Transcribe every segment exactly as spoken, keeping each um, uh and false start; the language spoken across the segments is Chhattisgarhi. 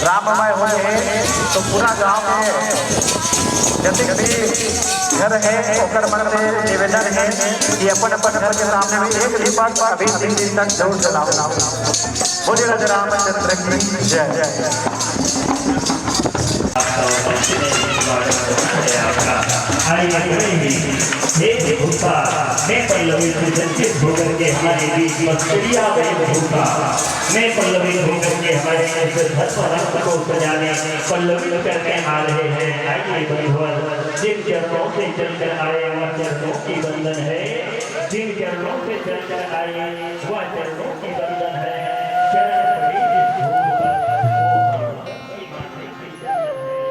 राममय होए हे, तो पूरा गांव के जतिक भी घर हे, ओकर मन से निवेदन हे कि अपन अपन घर के सामने भी एक दीपक अभी तीन दिन तक जरूर जलाओ। बोलिए राजा रामचंद्र की जय। आइए, हे भूपा, मैं पल्लवी पूजन के भोगन के हमारे बीच बस चिड़िया में भूपा। मैं पल्लवी होकर के हमारे इस धर्म रंग को सजाने पल्लवी करने आ रहे हैं। आइए बंधुवर, जिन चरणों से चलकर आए, वह चरणों की बंधन है। जिन चरणों से चलकर आए, वह चरणों की बंधन है। चरण पड़े जिस धूल पर, वो हम सब की माथे की चंदन है।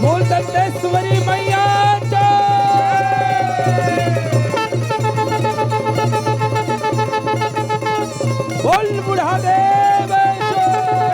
बोल दंतेश्वरी मैया जय। बोल बुढ़ा देव जय।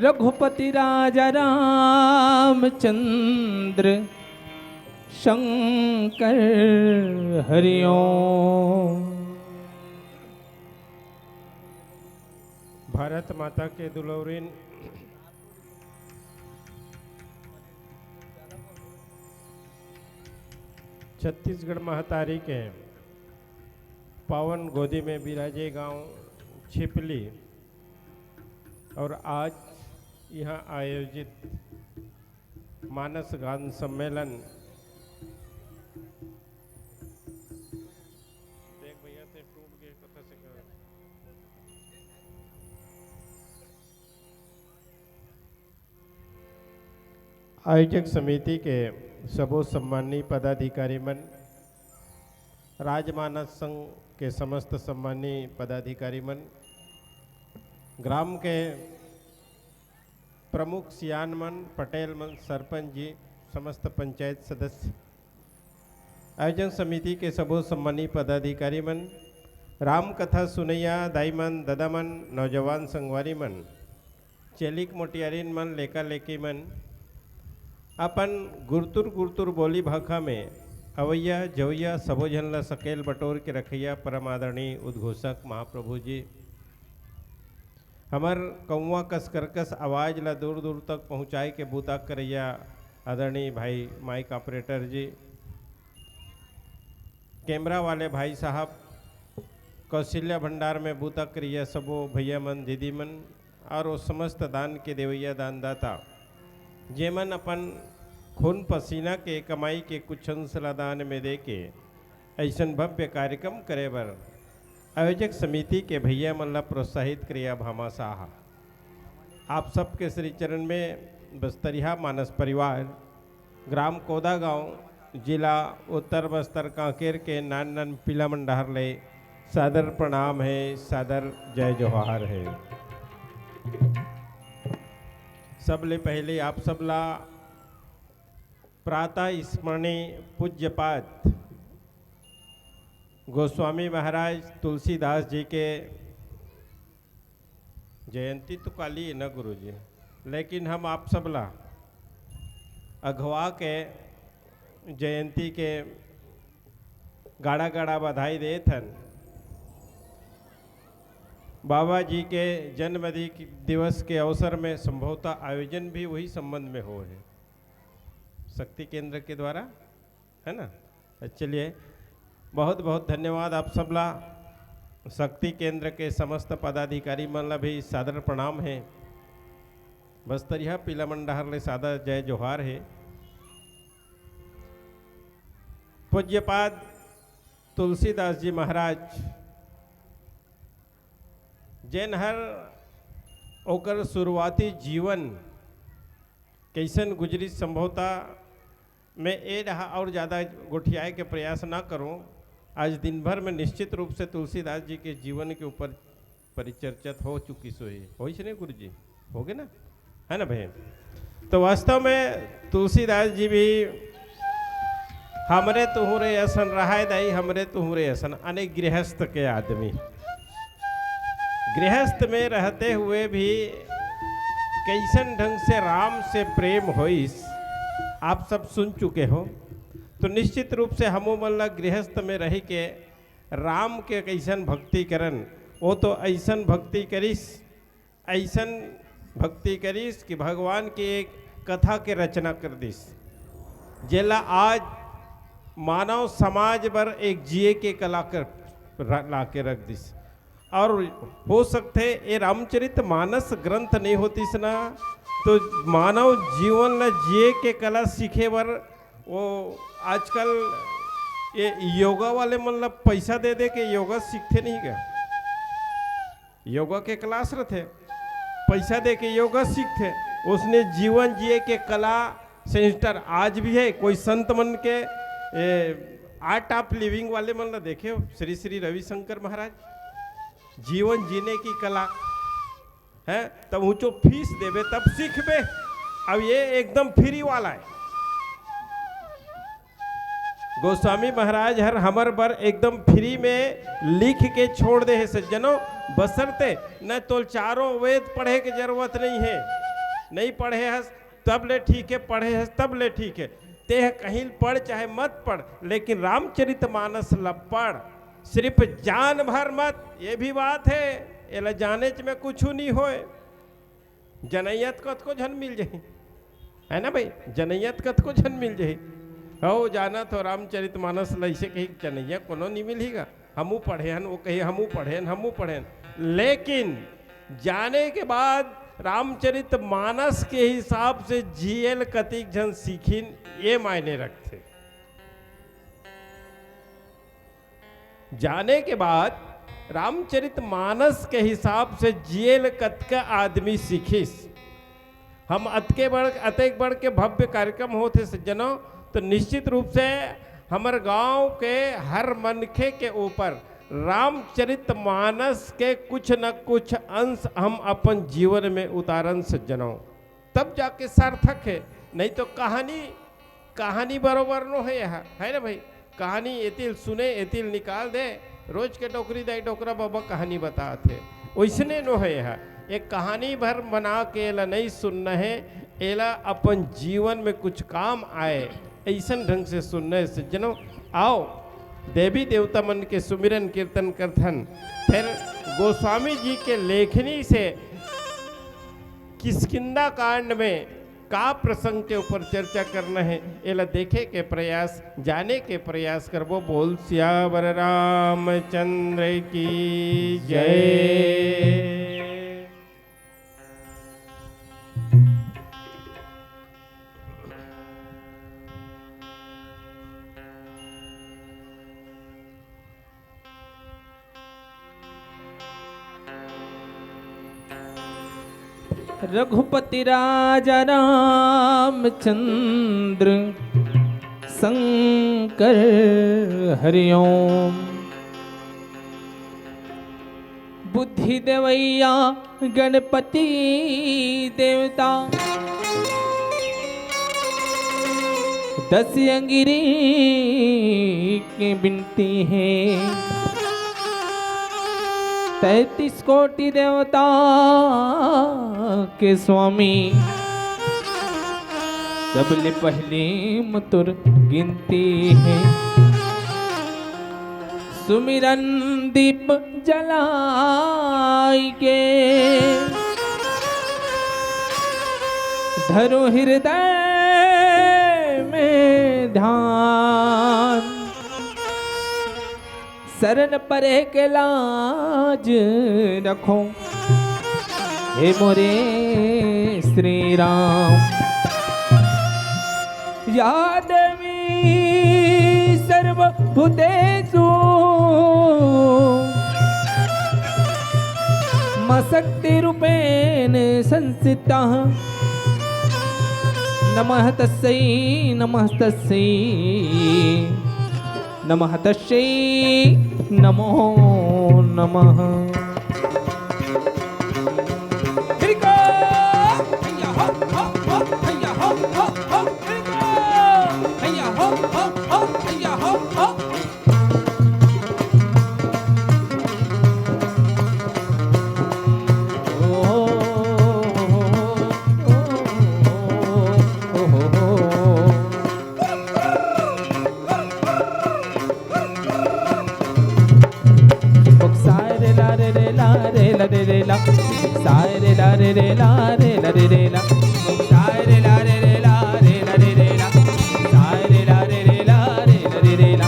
रघुपति राजा रामचंद्र शंकर हरिओम। भारत माता के दुलौरिन, छत्तीसगढ़ महतारी के पावन गोदी में बिराजे गांव छिपली, और आज यहाँ आयोजित मानस गान सम्मेलन। देख भैया, से टूट गए, कथा से कर। आयोजक समिति के सबो सम्माननीय पदाधिकारी मन, राजमानस संघ के समस्त सम्माननीय पदाधिकारी मन, ग्राम के प्रमुख सियान मन, पटेल मन, सरपंच जी, समस्त पंचायत सदस्य, आयोजन समिति के सबो सम्माननीय पदाधिकारी मन, राम कथा सुनैया दाई मन, ददा मन, नौजवान संगवारी मन, चेलिक मोटियारिन मन, लेका लेकी मन, अपन गुरतुर गुरतुर बोली भाखा में अवैया जवैया सबो झन ला सकेल बटोर के रखैया परम आदरणीय उद्घोषक महाप्रभु जी, हमर कौवा कस करकस आवाज ला दूर दूर तक पहुँचाए के बूता करैया आदरणीय भाई माइक ऑपरेटर जी, कैमरा वाले भाई साहब, कौशल्या भंडार में बूता करैया सबो भैया मन, दीदी मन, और वो समस्त दान के देवैया दानदाता, जेमन अपन खून पसीना के कमाई के कुछ अंश ला दान में दे के ऐसन भव्य कार्यक्रम करे बर आयोजक समिति के भैया मन ला प्रोत्साहित करैया भामाशाह, आप सबके श्री चरण में बस्तरिया मानस परिवार, ग्राम कोदा गांव, जिला उत्तर बस्तर कांकेर के नान नान पीला मन डहर ले सादर प्रणाम हे, सादर जय जोहार हे। सबले पहले आप सब ला प्रातः स्मरणीय पूज्यपाद गोस्वामी महाराज तुलसीदास जी के जयंती तो काली है ना गुरुजी, लेकिन हम आप सब ला अघवा के जयंती के गाड़ा गाड़ा बधाई देत हन। बाबा जी के जन्म दि-, दिवस के अवसर में संभवतः आयोजन भी वही संबंध में हो है, शक्ति केंद्र के द्वारा, है ना? चलिए, बहुत बहुत धन्यवाद आप सब ला। शक्ति केंद्र के समस्त पदाधिकारी मन ला भी सादर प्रणाम है, बस्तरिया पीला मन डहर ले सादर जय जोहार है। पूज्यपाद तुलसीदास जी महाराज, जेन हर ओकर शुरुआती जीवन कैसन गुजरिस, संभवतः मैं ए डहा और ज्यादा गोठियाए के प्रयास ना करूं। आज दिन भर में निश्चित रूप से तुलसीदास जी के जीवन के ऊपर परिचर्चा हो चुकी सो ही, होइस नहीं गुरु जी? होगे ना, है ना भाई? तो वास्तव में तुलसीदास जी भी हमरे तुहरे असन रहाय दाई, हमरे तुहरे असन, अने गृहस्थ के आदमी, गृहस्थ में रहते हुए भी कैसन ढंग से राम से प्रेम होइस, आप सब सुन चुके हो। तो निश्चित रूप से हमो मन ला गृहस्थ में रह के राम के कैसन भक्ति करन, वो तो ऐसन भक्ति करिस, ऐसन भक्ति करिस कि भगवान के एक कथा के रचना कर दिस, जेला आज मानव समाज बर एक जिए के कला कर र-, ला के रख दिस। और हो सकथे ये रामचरित मानस ग्रंथ नहीं होतिस ना, तो मानव जीवन ला जिए के कला सीखे बर वो आजकल ये योगा वाले मन ला पैसा दे दे के योगा सीखथे नहीं क्या? योगा के क्लास रथे, पैसा दे के योगा सीखथे, उसने जीवन जिए के कला सेंटर आज भी है। कोई संत मन के, ए, आर्ट ऑफ लिविंग वाले मन ला देखे हो, श्री श्री रविशंकर महाराज, जीवन जीने की कला है, तब ऊंचो फीस देबे तब सीखबे। अब ये एकदम फ्री वाला है। गोस्वामी महाराज हर हमर बर एकदम फ्री में लिख के छोड़ दे हे सज्जनों, बसरते न तोल चारों वेद पढ़े के जरूरत नहीं है। नहीं पढ़े हस, तब ले ठीक है, पढ़े हस, तब ले ठीक है। तेह कहीं पढ़ चाहे मत पढ़, लेकिन रामचरित मानस ल पढ़, सिर्फ जान भर मत, ये भी बात है। एला जानेच में कुछ नहीं होए। जनैया त कतको झन मिल जाही, है ना भाई? जनैया त कतको झन मिल जाही। हो, जाना तो रामचरित मानस ल ऐसे कही, जनैया कोनो नहीं मिलही गा। हमू पढ़े हन, वो कही, हमू पढ़े हन, हमू पढ़े हन। लेकिन जाने के बाद रामचरित मानस के हिसाब से जियल कतिक झन सीखिन, ये मायने रखथे। जाने के बाद रामचरित मानस के हिसाब से जियल कतका आदमी सीखिस। हम अतके बड़, अतेक बड़ के भव्य कार्यक्रम होथे सज्जनों, तो निश्चित रूप से हमर गांव के हर मनखे के ऊपर रामचरित मानस के कुछ न कुछ अंश हम अपन जीवन में उतारन सज्जनों, तब जाके सार्थक है। नहीं तो कहानी, कहानी बरोबर नो है यह, है ना भाई? कहानी एतिल सुने, एतिल निकाल दे, रोज के डोकरी दाई डोकरा बाबा कहानी बतात है, वैसने नो है यह। एक कहानी भर बना के एला नहीं सुनना है, एला अपन जीवन में कुछ काम आए, ऐसन ढंग से सुनना है सज्जनों। आओ, देवी देवता मन के सुमिरन कीर्तन करथन, फिर गोस्वामी जी के लेखनी से किष्किंधा कांड में का प्रसंग के ऊपर चर्चा करना है, एला देखे के प्रयास, जाने के प्रयास करबो। बोल सियावर रामचंद्र की जय। रघुपति राजा रामचंद्र शंकर हरिओम। बुद्धि देवैया गणपति देवता, दस अंगिरी के बिनती है, तैंतीस कोटि देवता के स्वामी, सबले पहली म तोर गिनती है। सुमिरन दीप जलाई के, धरो हृदय में ध्यान, शरण परे के लाज रखो, हे मोरे श्री राम। या देवी सर्वभूतेषु मम शक्तिरूपेण संस्थिता। नमः तस्यै, नमः तस्यै, नमः तस्यै, नमो नमः। साय रे ला रे रे ला रे ला रे रे ला। साय रे ला रे रे ला रे ला रे रे ला। साय रे ला रे रे ला रे ला रे रे ला। साय रे ला रे रे ला रे ला रे रे ला।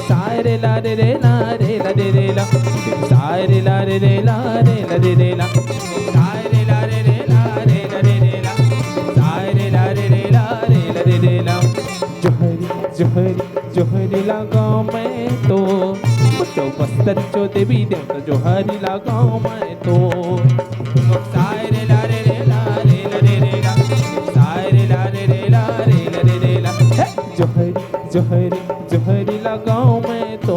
साय रे ला रे रे ला रे ला रे रे ला। साय रे ला रे रे ला रे ला रे रे ला। साय रे ला रे रे ला रे ला रे रे ला। साय रे ला रे रे ला रे ला रे रे ला। जोहरी जोहरी जोहरी लगाओ मैं तो, बच्चों बस्तर चो देवी देवता जोहरी लगाओ मैं तो। साय रे ला रे रे ला रे ला रे रे ला। साय रे ला रे रे ला रे ला रे रे ला। हे! जोहरी जोहरी जोहरी लगाओ मैं तो,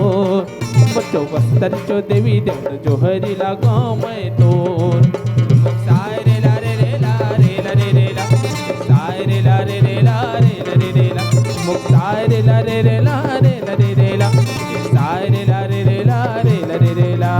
बच्चों बस्तर चो देवी देवता जोहरी लगाओ मैं तो। साय रे ला रे रे ला रे ला रे रे ला। साय रे ला रे रे ला रे ला रे रे ला। मुख साय रे ला रे रे ला रे ला रे रे ला। साय रे ला रे रे ला रे ला रे रे ला।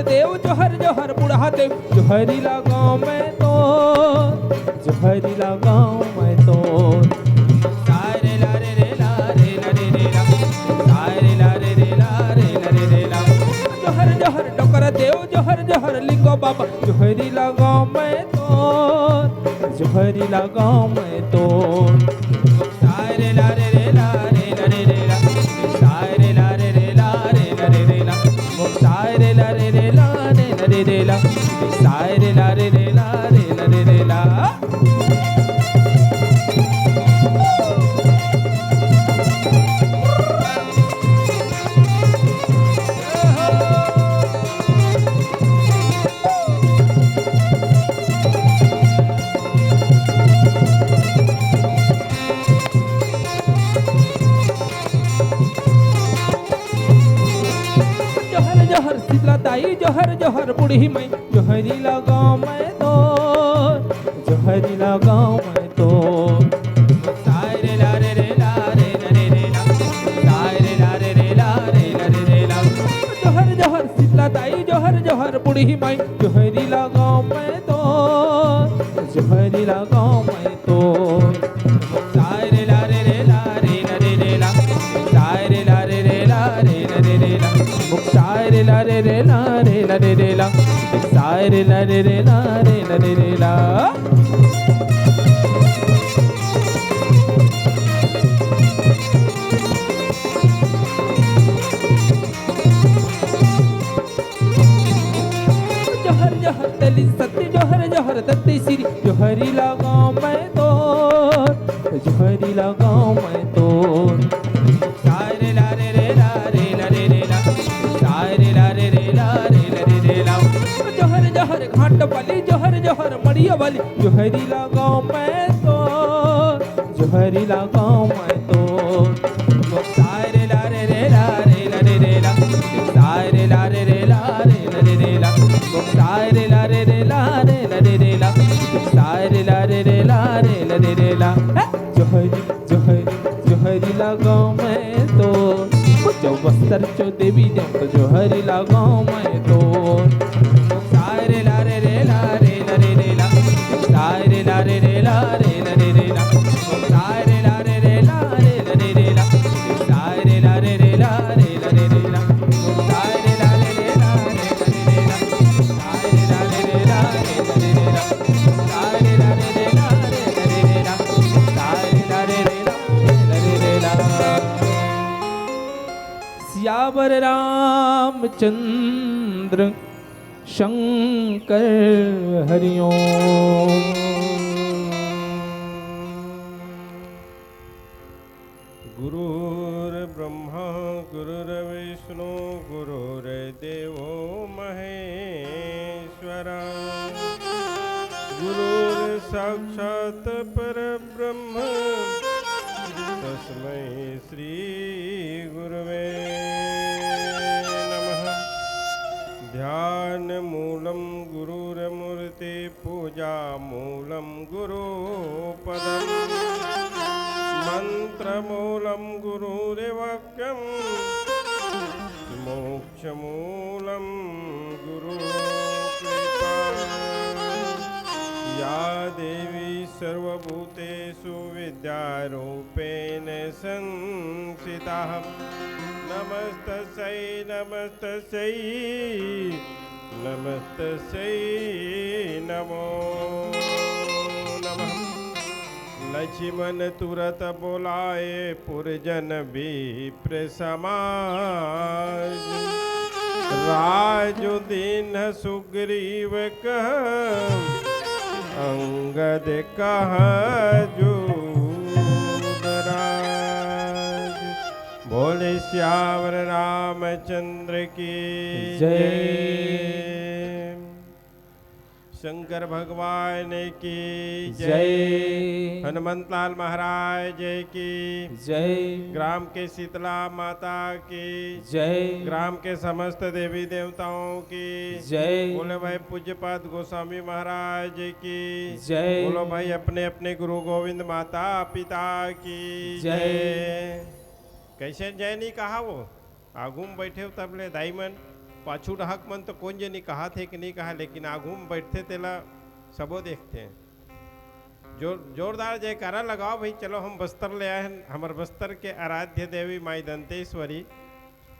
देव जोहर जोहर बुढ़ा देव, जोहरी लगाओ मैं तो, जोहरी लगाओ मैं तो। सारे ला रे रे ला रे ला रे रे ला, सारे ला रे रे ला रे ला रे रे ला। जोहर जोहर डोकरा देव, जोहर जोहर लिंगो बाबा, जोहरी लगाओ मैं तो, जोहरी लगाओ मैं तो। सारे ला रे रे ला रे ला रे रे ला। सारे ला रे रे ला रे ला रे रे ला। सारे ला रे रे ला रे ला रे रे ला। सारे ला रे रे ला रे ला रे रे ला। जोहर जोहर शीतला दाई, जोहर जोहर बूढ़ी माई, जोहरी लगाओ मैं तो, जोहरी लगाओ मैं तो। सारे ला रे रे ला रे ला रे रे ला। सारे ला रे रे ला रे ला रे रे ला। जोहर जोहर शीतला दाई, जोहर जोहर बूढ़ी माई, जोहरी लगाओ मैं तो, जोहरी लगाओ मैं तो। सारे ला रे रे ला रे ला रे रे ला। सारे ला रे रे ला रे ला रे रे ला। सारे ला रे रे ला रे ला रे रे ला। सारे ला रे रे ला रे ला रे रे ला। जोहर जोहर तली सत्य, जोहर जोहर दत्ती श्री, जोहरी लगाओ मैं तो, जोहरी लगाओ मैं तो। सारे ला रे रे ला रे ला रे रे ला। सारे ला रे रे ला रे ला रे रे ला। जोहर जोहर घाट वाली, जोहर जोहर मड़िया वाली, जोहरी लगाओ मैं तो, जोहरी लगाओ मैं तो। सारे ला रे रे ला रे ला रे रे ला। सारे ला रे रे ला रे ला रे रे ला। सारे ला रे रे ला रे ला रे रे ला। सारे ला रे रे ला रे ला रे रे ला। जोहरी, जोहरी, जोहरी लगाओ मैं तो। जो बस्तर चो देवी देव तो जोहरी लगाओ मैं तो। सारे ला रे रे ला रे ला रे रे ला। सारे ला रे रे ला रे ला रे रे ला। सारे ला रे रे ला रे ला रे रे ला। सारे ला रे रे ला रे ला रे रे ला। सारे ला रे रे ला रे ला रे रे ला। सारे ला रे रे ला रे ला रे रे ला। सारे ला रे रे ला रे ला रे रे ला। सारे ला रे रे ला रे ला रे रे ला। सियावर रामचंद्र शंकर हरिओम। गुरुर्ब्रह्मा गुरुर्विष्णु गुरुर्देवो महेश्वरा। गुरुर् साक्षात् परब्रह्म तस्मै श्री गुरुवे नमः। ध्यान मूलं गुरुर्मूर्ति, पूजा मूलं गुरुपदम्। मन्त्र मूलं गुरुर्वाक्यम्। मोक्ष मूलं गुरु कृपा। या देवी सर्वभूतेषु विद्यारूपेण संस्थिता। नमस्तस्यै नमस्तस्यै नमस्तस्यै नमो नमः। लक्ष्मण तुरत बोलाए पुरजन विप्र समाज। राजु दीन्ह सुग्रीव कह अंगद कह जुग राज। बोले सियावर रामचंद्र की जय। जय। शंकर भगवान की जय। जय। हनुमंतलाल महाराज की जय। ग्राम के शीतला माता की जय। ग्राम के समस्त देवी देवताओं की जय। बोले भाई पूज्यपाद गोस्वामी महाराज की जय। बोलो भाई अपने अपने गुरु गोविंद माता पिता की जय। जय। कैसे जय नहीं कहा वो? आगू में बैठे हो तब ले दाई मन। पाछू डहक मन तो कोन जनी कहाथे कि नहीं कहा, लेकिन आगू में बैठथे तेला सबो देखथे। जोर, जोरदार जयकारा लगाओ भाई। चलो, हम बस्तर ले आए हैं, हमर बस्तर के आराध्य देवी माई दंतेश्वरी।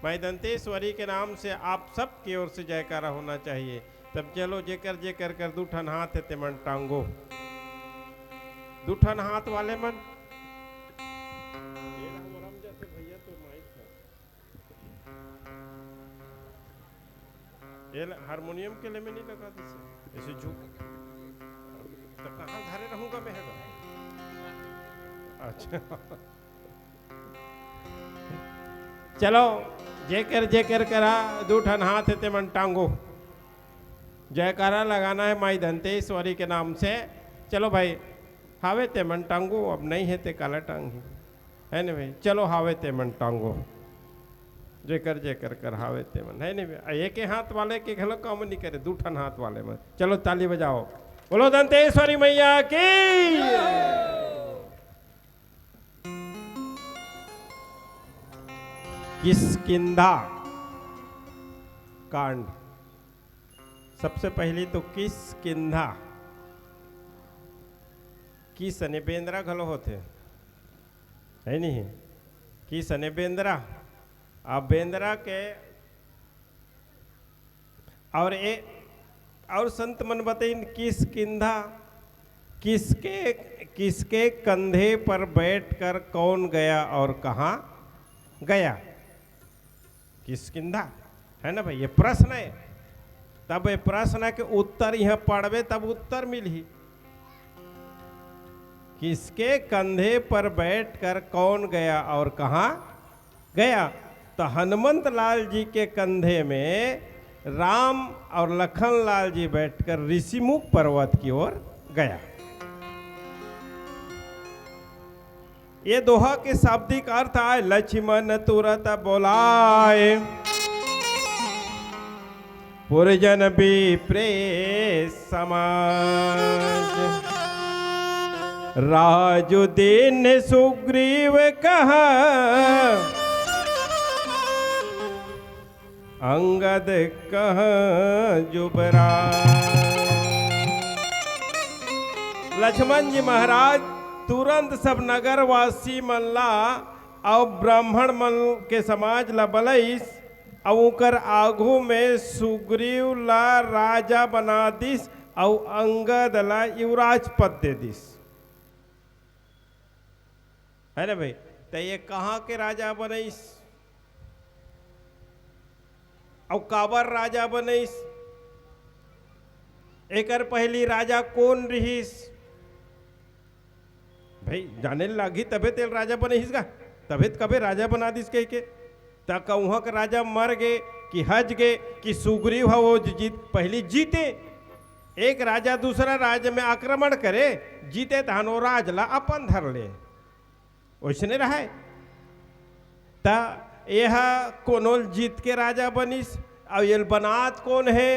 माई दंतेश्वरी के नाम से आप सब की ओर से जयकारा होना चाहिए। तब चलो, जेकर जेकर कर दू ठन हाथ हे तेमन टांगो। दू ठन हाथ वाले मन। ये ले, हारमोनियम के ले में नहीं लगा दिस। ऐसे झुक। तो कहाँ धरे रहूंगा मैं? अच्छा। चलो, जेकर जेकर करा दू ठन हाथ हे तेमन टांगो। जयकारा लगाना है माई दंतेश्वरी के नाम से। चलो भाई, हावे तेमन टांगो, अब नहीं है ते काला टांगी, है ना भाई? चलो, हावे तेमन टांगो, जेकर जेकर कर हावे तेमन, है नहीं भाई? एक हाथ वाले के घलो काम नहीं करे, दू ठन हाथ वाले में। चलो, ताली बजाओ, बोलो दंतेश्वरी मैया की। किष्किंधा कांड। सबसे पहली तो किष्किंधा, किस ने बेंदरा घलो होथे, है नहीं? किस ने बेंदरा, अब बेंदरा के और ए, और संत मन बतइन किष्किंधा, किसके, किसके कंधे पर बैठकर कौन गया और कहाँ गया? किष्किंधा, है ना भाई? ये प्रश्न है। तब ये प्रश्न के उत्तर यहाँ पढ़बे, तब उत्तर मिलही। किसके कंधे पर बैठकर कौन गया और कहाँ गया? तो हनुमंत लाल जी के कंधे में राम और लखन लाल जी बैठकर ऋषिमुख पर्वत की ओर गया। ये दोहा के शाब्दिक अर्थ आय, लक्ष्मण तुरत बोलाय पुरजन विप्रे समाज। राजु दीन सुग्रीव कहा अंगद कहा जुबराज। लक्ष्मण जी महाराज तुरंत सब नगरवासी मन ला अउ ब्राह्मण मन के समाज ला बलइस, अउ ओकर आघू में सुग्रीव ला राजा बना दिस, अउ अंगद ला युवराज पद दे दिस। है ना भाई? त ये कहाँ के राजा बनइस? अउ काबर राजा बनइस? एकर पहली राजा कोन रिहिस? भाई, जाने ल लागही तभे तेल राजा बनइस गा, तभे त कबे राजा बना दिस कहिके। त कहूँ के राजा मर गे कि हज गे कि सुग्रीव ह वो जीत, पहली जीते, एक राजा दूसरा राज्य में आक्रमण करे, जीते तहन वो राज ला अपन धर ले, ओइसने रहय। त एह कोनो ल जीत के राजा बनिस, अउ एल बनात कोन हे?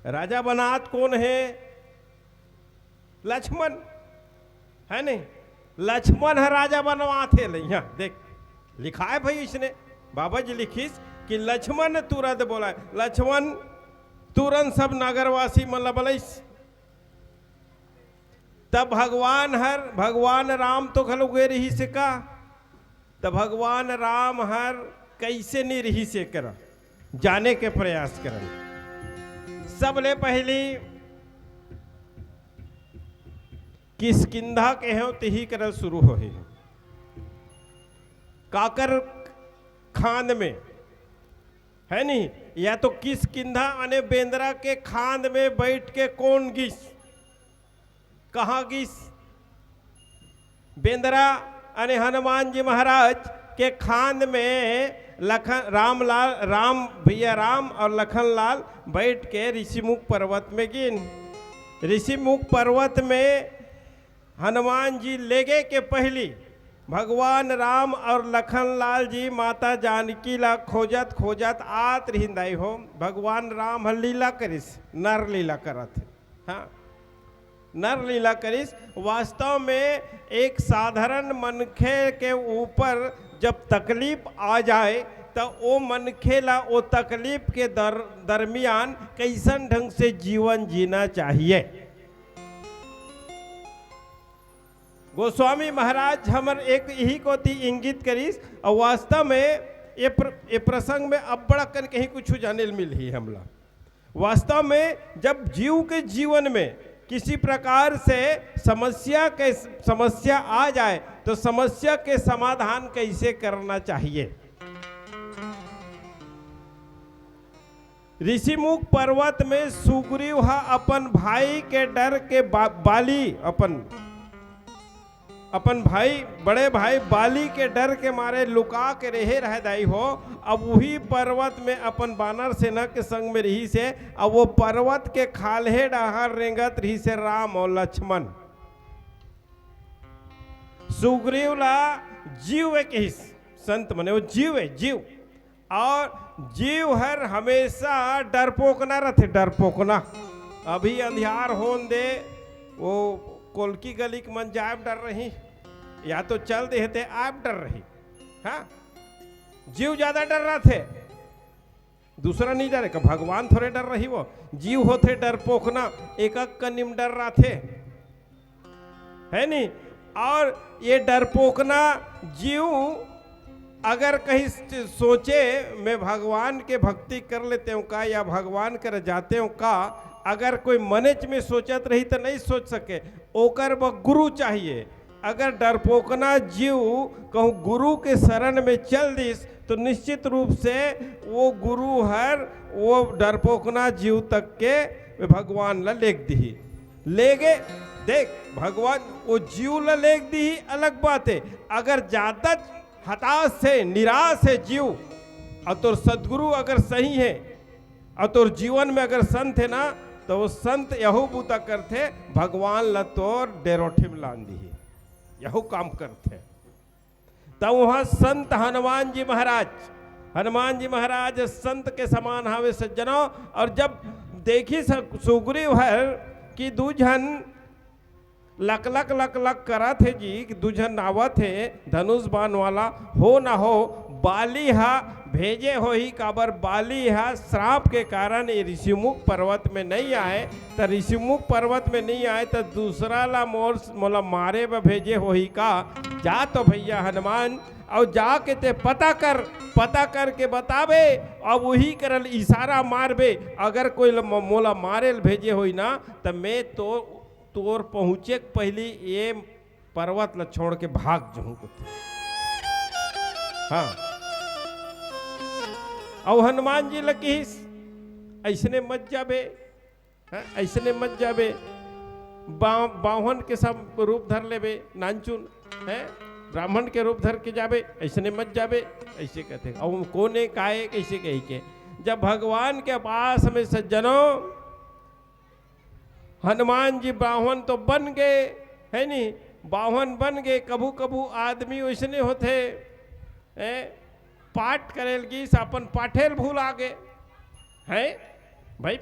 राजा बनात कोन हे? लक्ष्मण, है नहीं? लक्ष्मण ह राजा बनवात हे। ले, यहाँ देख, लिखाय भाई इसने, बाबा जी लिखिस कि लक्ष्मण तुरंत बोलाय, लक्ष्मण तुरंत सब नगरवासी मन ला बलइस। तब भगवान हर, भगवान राम तो घलो गे रिहिस का, त भगवान राम हर कइसे नहीं रिहिस एकरा जाने के प्रयास करन। सबले पहली किष्किंधा के हेव, तिही करा शुरू होही। काकर खांद में, है नहीं? या तो किष्किंधा अने बेंदरा के खांद में बैठ के कोन गिस? कहाँ गिस? बेंदरा अने हनुमान जी महाराज के खांद में लखन, रामलाल, राम, भैया राम और लखन लाल बैठ के ऋषिमुख पर्वत में गिन। ऋषिमुख पर्वत में हनुमान जी लेगे के पहली भगवान राम और लखन लाल जी माता जानकी ला खोजत खोजत आत रिहिन दाई हो। भगवान राम ह लीला करिस, नर लीला करत हे। हाँ, नर लीला करिस। वास्तव में एक साधारण मनखे के ऊपर जब तकलीफ आ जाए त ओ मनखे ला ओ तकलीफ के दर-, दरमियान कइसन ढंग से जीवन जीना चाहिए। गोस्वामी महाराज हमर एक इही कोति इंगित करिस, अउ वास्तव में ये प्र-, ये प्रसंग में अब्बड़ अकन कहीं कुछु जाने ल मिलही हमला। वास्तव में जब जीव के जीवन में किसी प्रकार से समस्या के, समस्या आ जाए, तो समस्या के समाधान कैसे करना चाहिए? ऋषिमुख पर्वत में सुग्रीव ह अपन भाई के डर के बा-, बाली, अपन, अपन भाई, बड़े भाई बाली के डर के मारे लुका के रहे रहे दाई हो। अब उही पर्वत में अपन बानर सेना के संग में रहिस हे। अब वो पर्वत के खाल्हे डहार रेंगत रहिस हे राम अउ लक्ष्मण। सुग्रीव ला जीव ए कहिस, संत मने वो जीव ए, जीव। अउ जीव हर हमेशा डरपोकना रथे, डरपोकना। अभी अंधियार होन दे, वो कोलकी गली के मन जाए डर रही, या तो चल दे हे ते आप डर रही। हाँ, जीव ज्यादा डर रथे, दूसरा नहीं डरे का, भगवान थोरे डर रही, वो जीव होथे डरपोकना, एक एक कनिम डर रथे, है नी? अउ ये डरपोकना जीव अगर कहीं स-, सोचे, "मैं भगवान के भक्ति कर लेते हूँ का, या भगवान कर जाते हूँ का?" अगर कोई मनेच में सोचत रही तो नहीं सोच सके, ओकर ब गुरु चाहिए। अगर डरपोकना जीव कहूँ गुरु के शरण में चल दिस, तो निश्चित रूप से वो गुरु हर वो डरपोकना जीव तक के भगवान ला लेग दिही। लेगे, देख, भगवान वो जीव ला लेग दिही, अलग बात है। अगर ज्यादा हताश है, निराश है जीव, अउ तोर सदगुरु अगर सही है, अउ तोर जीवन में अगर संत है ना, तो वो संत यहू बूता करथे, भगवान ला तोर डेरोठे में लान दिही, यहू काम करथे। तब वहाँ संत हनुमान जी महाराज, हनुमान जी महाराज संत के समान हावे सज्जनों। अउ जब देखी स-, सुग्रीव हर कि दू झन लक लक लक लक करत हे जी, दू झन आवत हे धनुष बाण वाला, हो ना हो, बाली हा भेजे होही, काबर बाली हा श्राप के कारण ये ऋषिमुख पर्वत में नहीं आए, त ऋषिमुख पर्वत में नहीं आए, त दूसरा ला मोर, मोला मारे ब भेजे होही का? जा तो भैया हनुमान, अउ जाके ते पता कर, पता करके बताबे, अउ वही करल इशारा मारबे, अगर कोई ल-, म-, मोला मारे ल भेजे होही ना, त मैं तो तोर पहुँचे के पहिली ये पर्वत ल छोड़ के भाग जहूँ कथे। हाँ। अउ हनुमान जी ल किहिस, "अइसने मत जाबे, हाँ, अइसने मत जाबे। बा-, बाहुन के सब रूप धर लेबे, नानचुन, हैं? ब्राह्मण के रूप धर के जाबे, अइसने मत जाबे।" अइसे कथे। अउ कोने काए, कइसे कहि के? जब भगवान के पास में सज्जनों, हनुमान जी बाहुन तो बन गए, है नी? बाहुन बन गए। कभू कभू आदमी वैसने होथे, हैं? पाठ करेल गिस, अपन पाठेल भुला गे, हैं भाई?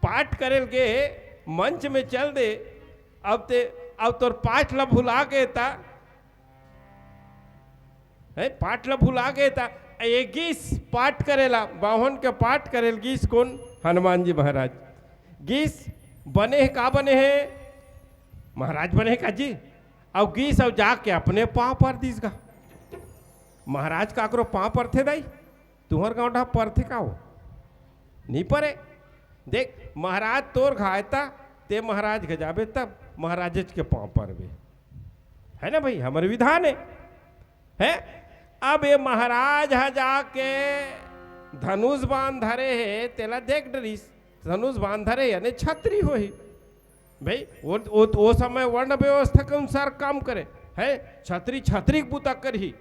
पाठ करेल गे, मंच में चल दे, अब ते, अब तोर पाठ ला भुला गे ता, है, पाठ ला भुला गे ता, ये गिस पाठ करेला, बाहुन के पाठ करेल गिस कोन? हनुमान जी महाराज। गिस बने हे, का बने हे? महाराज बने हे का जी? अउ गिस अउ जाके अपने पाँव पर दिस गा। महाराज काकरो पाँव परथे दाई? तुहर गाँव डहा परथे का हो? नहीं परे। देख, महाराज तोर घायता, ते महाराज के जाबे तब महाराजच के पाँव परबे। है ना भाई, हमर विधान है। हैं? अब ये महाराज ह जाके धनुष बाण धरे हे, तेला देख डरिस। धनुष बाण धरे यानी छत्री होही। भाई, वो, वो, वो समय वर्ण व्यवस्था के अनुसार काम करे। है, छत्री छत्री के बूता करही,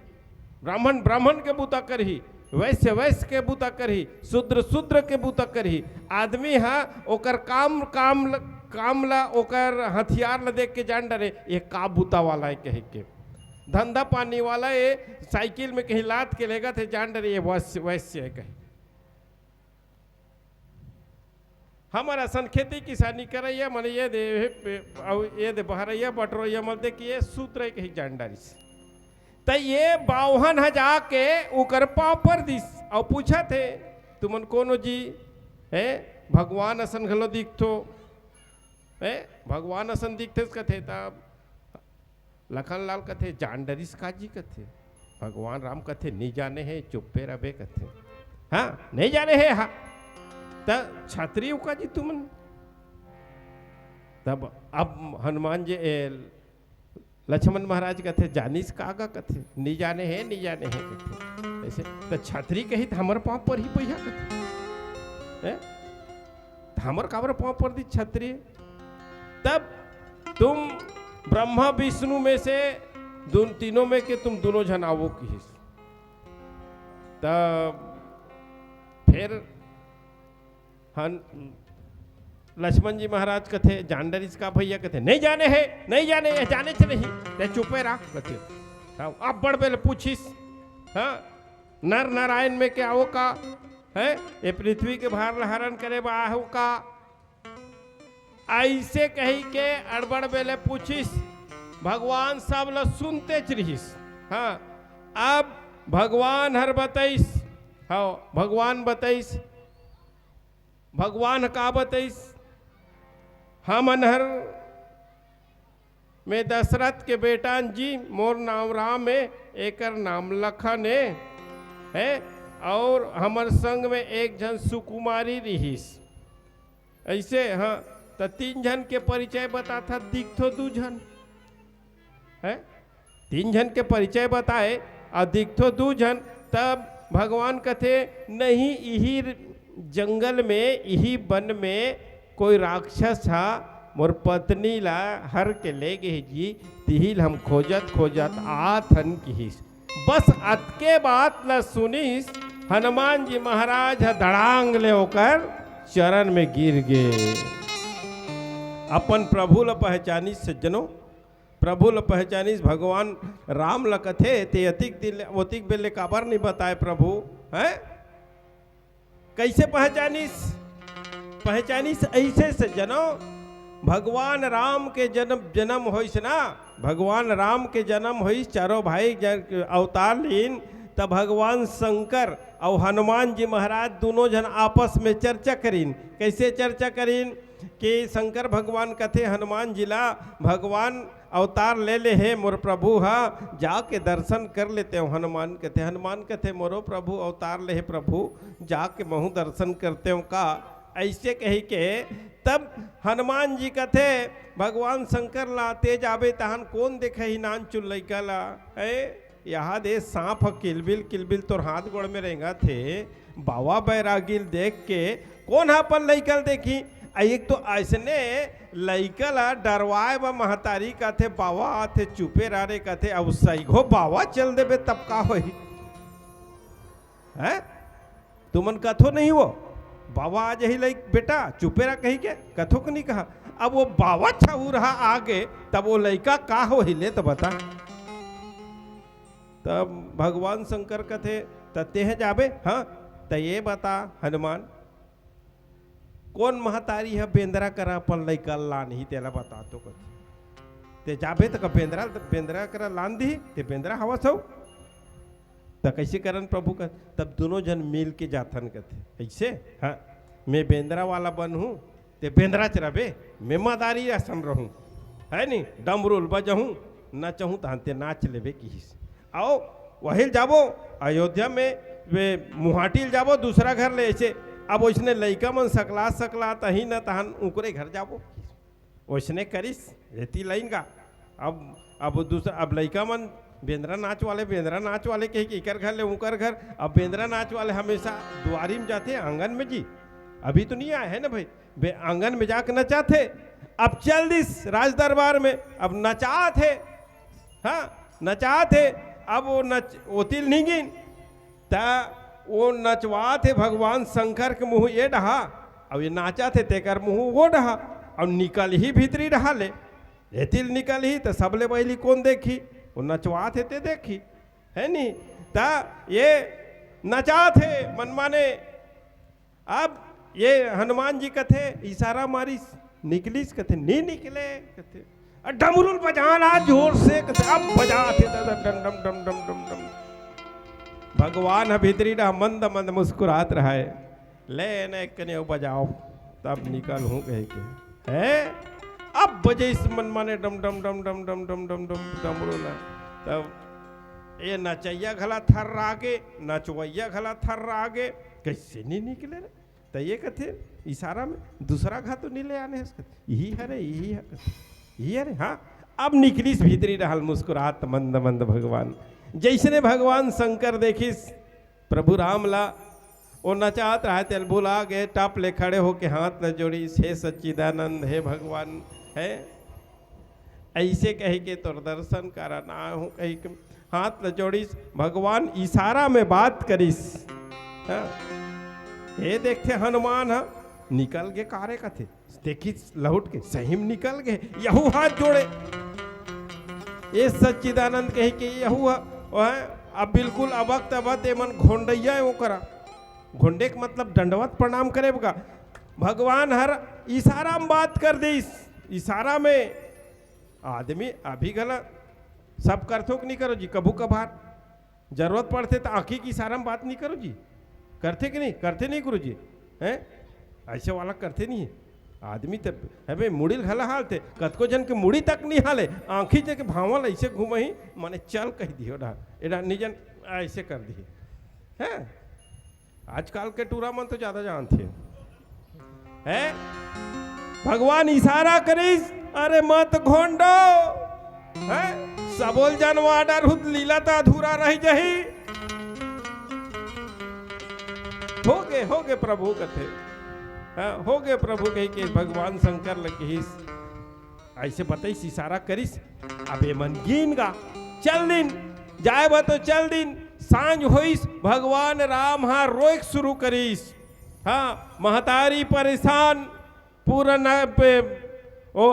ब्राह्मण ब्राह्मण के बूता करही, वैश्य वैश्य के बूता करही, शूद्र शूद्र के बूता करही। आदमी ह ओकर काम, काम ल-, काम ला, ओकर हथियार ला देख के जान डरे, ये का बूता वाला है कह के। धंधा पानी वाला ये साइकिल में कहीं लाद के लेगत हे, जान डरे ये वैश्य, वैश्य है कहीं। हमर असन खेती किसानी करइया मन ये दे, अउ ये दे बहरइया बटरइया मन दे कि ये शूद्र है कहीं जान डारिस। त ये बावहन ह जाके उकर पाँव पर दिस अउ पूछत हे, "तुमन कोन हो जी?" हे, "भगवान असन घलो दिखथो, हे, भगवान असन दिखथस," कथे। त लखन लाल कथे, "जान डरिस का जी?" कथे। भगवान राम कथे, "नी जाने हे, चुप्पे रबे," कथे। "हाँ, नी जाने हे, हाँ।" त छतरी हो का जी तुमन? तब अब हनुमान जी, ए, लक्ष्मण महाराज कथे, "जानिस का गा?" कथे, "नी जाने हे, नी जाने हे," कथे। अइसे त छतरी कही त हमर पाँव पर ही पहिया कथे, हैं? त हमर काबर पाँव पर दी छतरी? तब तुम ब्रह्मा विष्णु में से दुन, तीनों में के तुम दुनों झन आवो किहिस। तब फिर हन, लक्ष्मण जी महाराज कथे, "जान डरिस का भैया?" कथे, "नहीं जाने हे, नहीं जाने, ये जानेच नहीं, ते चुपे रह," कथे। हाँ, अब बड़ बेले पूछिस, हाँ, "नर नारायण में के आवो का, हैं? ये पृथ्वी के भार ला हरण करे बर आवो का?" अइसे कही के अड़बड़ बेले पूछिस। भगवान सब ल सुनतेच रिहिस। हाँ, अब भगवान हर बतइस, हाँ, भगवान बतइस, भगवान ह का बतइस, "हमन हर, मैं दशरथ के बेटा जी, मोर नाम राम हे, एकर नाम लखन हे, हे, अउ हमर संग में एक झन सुकुमारी रिहिस।" अइसे, हाँ, त तीन झन के परिचय बताथा, दिखथो दू झन, हैं? तीन झन के परिचय बताए अउ दिखथो दू झन। तब भगवान कथे, "नहीं, इही जंगल में, इही वन में कोई राक्षस हा मोर पत्नी ला हर के ले गे जी, तिही ल हम खोजत खोजत आत हन," किहिस। बस अतके बात ल सुनिस हनुमान जी महाराज ह, धड़ांग ले ओकर चरण में गिर गे। अपन प्रभु ल पहचानिस सज्जनों, प्रभु ल पहचानिस। भगवान राम ल कथे, "ते अतिक दिन ले, ओतिक बेर ले काबर नहीं बताए प्रभु, हैं?" कइसे पहचानिस? पहचानिस अइसे सज्जनों, भगवान राम के जन्म, जन्म होइस ना, भगवान राम के जन्म होइस, चारों भाई जन अवतार लीन, त भगवान शंकर अउ हनुमान जी महाराज दुनों झन आपस में चर्चा करिन। कइसे चर्चा करिन कि शंकर भगवान कथे हनुमान जी ला, "भगवान अवतार ले ले हे मोर प्रभु हा, जाके दर्शन कर लेते हो।" हनुमान कथे, हनुमान कथे, "मोरो प्रभु अवतार ले हे प्रभु, जाके महूँ दर्शन करते हो का?" अइसे कही के तब हनुमान जी कथे भगवान शंकर ला, "ते जाबे तहन कोन देखही नानचुन लइका ला? ए, यहाँ दे सांप ह किलबिल किलबिल तोर हाथ गोड़ में रेंगत हे, बावा बैरागी ल देख के कोन ह अपन लइका ल देखही?" आ एक तो अइसने लइका ला डरवाए बर महतारी कथे, "बावा आथे, चुपे रह रे," कथे, अब सइघो बावा चल देबे तब का होही? हैं? तुमन कथो नहीं वो, "बावा आ जाही लइक बेटा, चुपे रह," कही के कथो के नहीं कहा। अब वो बावा छहुर हा आगे, तब वो लइका का होही ले त बता। तब भगवान शंकर कथे, "त तेह जाबे?" "हाँ।" "त ये बता हनुमान, कोन महतारी ह बेंदरा करा अपन लइका लानही, तेला बता तो," कथे। "ते जाबे त का बेंदरा, बेंदरा करा लान दिही, ते बेंदरा हवस हो?" त कइसे करन प्रभु का? तब दुनों झन मिल के जाथन कथे, "अइसे, हाँ, मैं बेंदरा वाला बन हूँ, ते बेंदरा च रबे, मैं मदारी असन रहूँ, है नी, डमरू ल बजहूँ, नचहूँ, तहन ते नाच लेबे," किहिस। "आओ, वही ल जाबो, अयोध्या में, वे मुहाटी ल जाबो, दूसरा घर ले," अइसे। अब ओइसने लइका मन सकलात सकलात अही न, तहन उकरे घर जाबो। ओइसने करिस, रेती लाइन का। अब, अब दूसरा, अब लइका मन बेंदरा नाच वाले, बेंदरा नाच वाले कहे कि इकर घर ले उकर घर। अब बेंदरा नाच वाले हमेशा दुआरी में जाथे, आंगन में जी। अभी तो नहीं आए है ना भाई, बे आंगन में जाके नचाथे। अब चल दिस राज दरबार में, अब नचाथे, हाँ, नचाथे। अब वो नच, ओती ल नहीं गिन, त वो नचवाथे भगवान शंकर के मुँह ये डहा, अउ ये नाचथे तेकर मुँह वो डहा, अउ निकलही भीतरी डहा ले। एती ल निकलही त सबले पहिली कोन देखही? वो नचवाथे ते देखही, है नी? त ये नचाथे मनमाने। अब ये हनुमान जी कथे, इशारा मारिस, निकलिस? कथे, "नी निकले," कथे। डमरू ल बजा ला जोर से, कथे, अब बजाथे दादा, डम, डम, डम, डम, डम, डम। भगवान ह भीतरी डहा मंद मंद मुस्कुरात रहय, ले न एक कने अउ बजाव, तब निकलहूं कहिके। हैं? अब बजे इस मन माने डम, डम, डम, डम, डम, डम, डम, डम, डमरू ला। तब ये नचइया घला थर्रा गे, नचवइया घला थर्रा गे, कइसे नी निकले रे? त ये कथे, इशारा में दूसरा घा तो नी ले आने हस, कथे, "इही हरे, इही ह-, इही हरे।" हाँ, अब निकलिस भीतरी डहा ले मुस्कुरात मंद मंद भगवान। जइसने भगवान शंकर देखिस प्रभु राम ला, ओ नचात रहय, तेला बुला गे, टप ले खड़े होके हाथ ल जोड़िस, "हे सच्चिदानंद, हे भगवान, हे, अइसे कहिके तोर दर्शन करन आए हूं," कहिके हाथ ल जोड़िस। भगवान इशारा में बात करिस। हाँ। ये देखथे हनुमान ह निकल गे का रे कथे, देखिस लहुट के सही में निकल गे, यहू हाथ जोड़े। ए सच्चिदानंद कहिके यहू ह, ओह, अब बिल्कुल अबक तबक एमन घोंडइया ए ओकरा। घोंडे के मतलब दंडवत प्रणाम करे बगा। भगवान हर इशारा में बात कर दिस, इशारा में। आदमी अभी घला सब करथो कि नहीं करो जी, कभू कभार जरूरत पड़थे त आंखी के इशारा में बात नहीं करो जी, करथे कि नहीं, करथे नहीं गुरु जी, हैं? ऐसे वाला करथे नहीं। आदमी त हमें मुड़ी ल घला हालथे, कतको जन के मुड़ी तक नहीं हाले, आंखी जन के भांवल ऐसे घुमही, माने चल कह दियो डहा, एडा निजन ऐसे कर दिही, हैं? आजकल के टूरा मन तो ज्यादा जानथे। हैं? भगवान इशारा करिस, "अरे मत घोंडो।" हैं? सबो ल जनवा डरहू त लीला त अधूरा रह जही। "होगे, होगे प्रभु," कथे। हाँ, "होगे प्रभु," कहिके भगवान शंकर ल किहिस। अइसे बतइस, इशारा करिस, अब एमन गिन गा, चल दिन, जाए बर तो चल दिन। सांझ होइस, भगवान राम ह रोएक शुरू करिस। हाँ, महतारी परेशान, पूरा न-, पे-, ओ,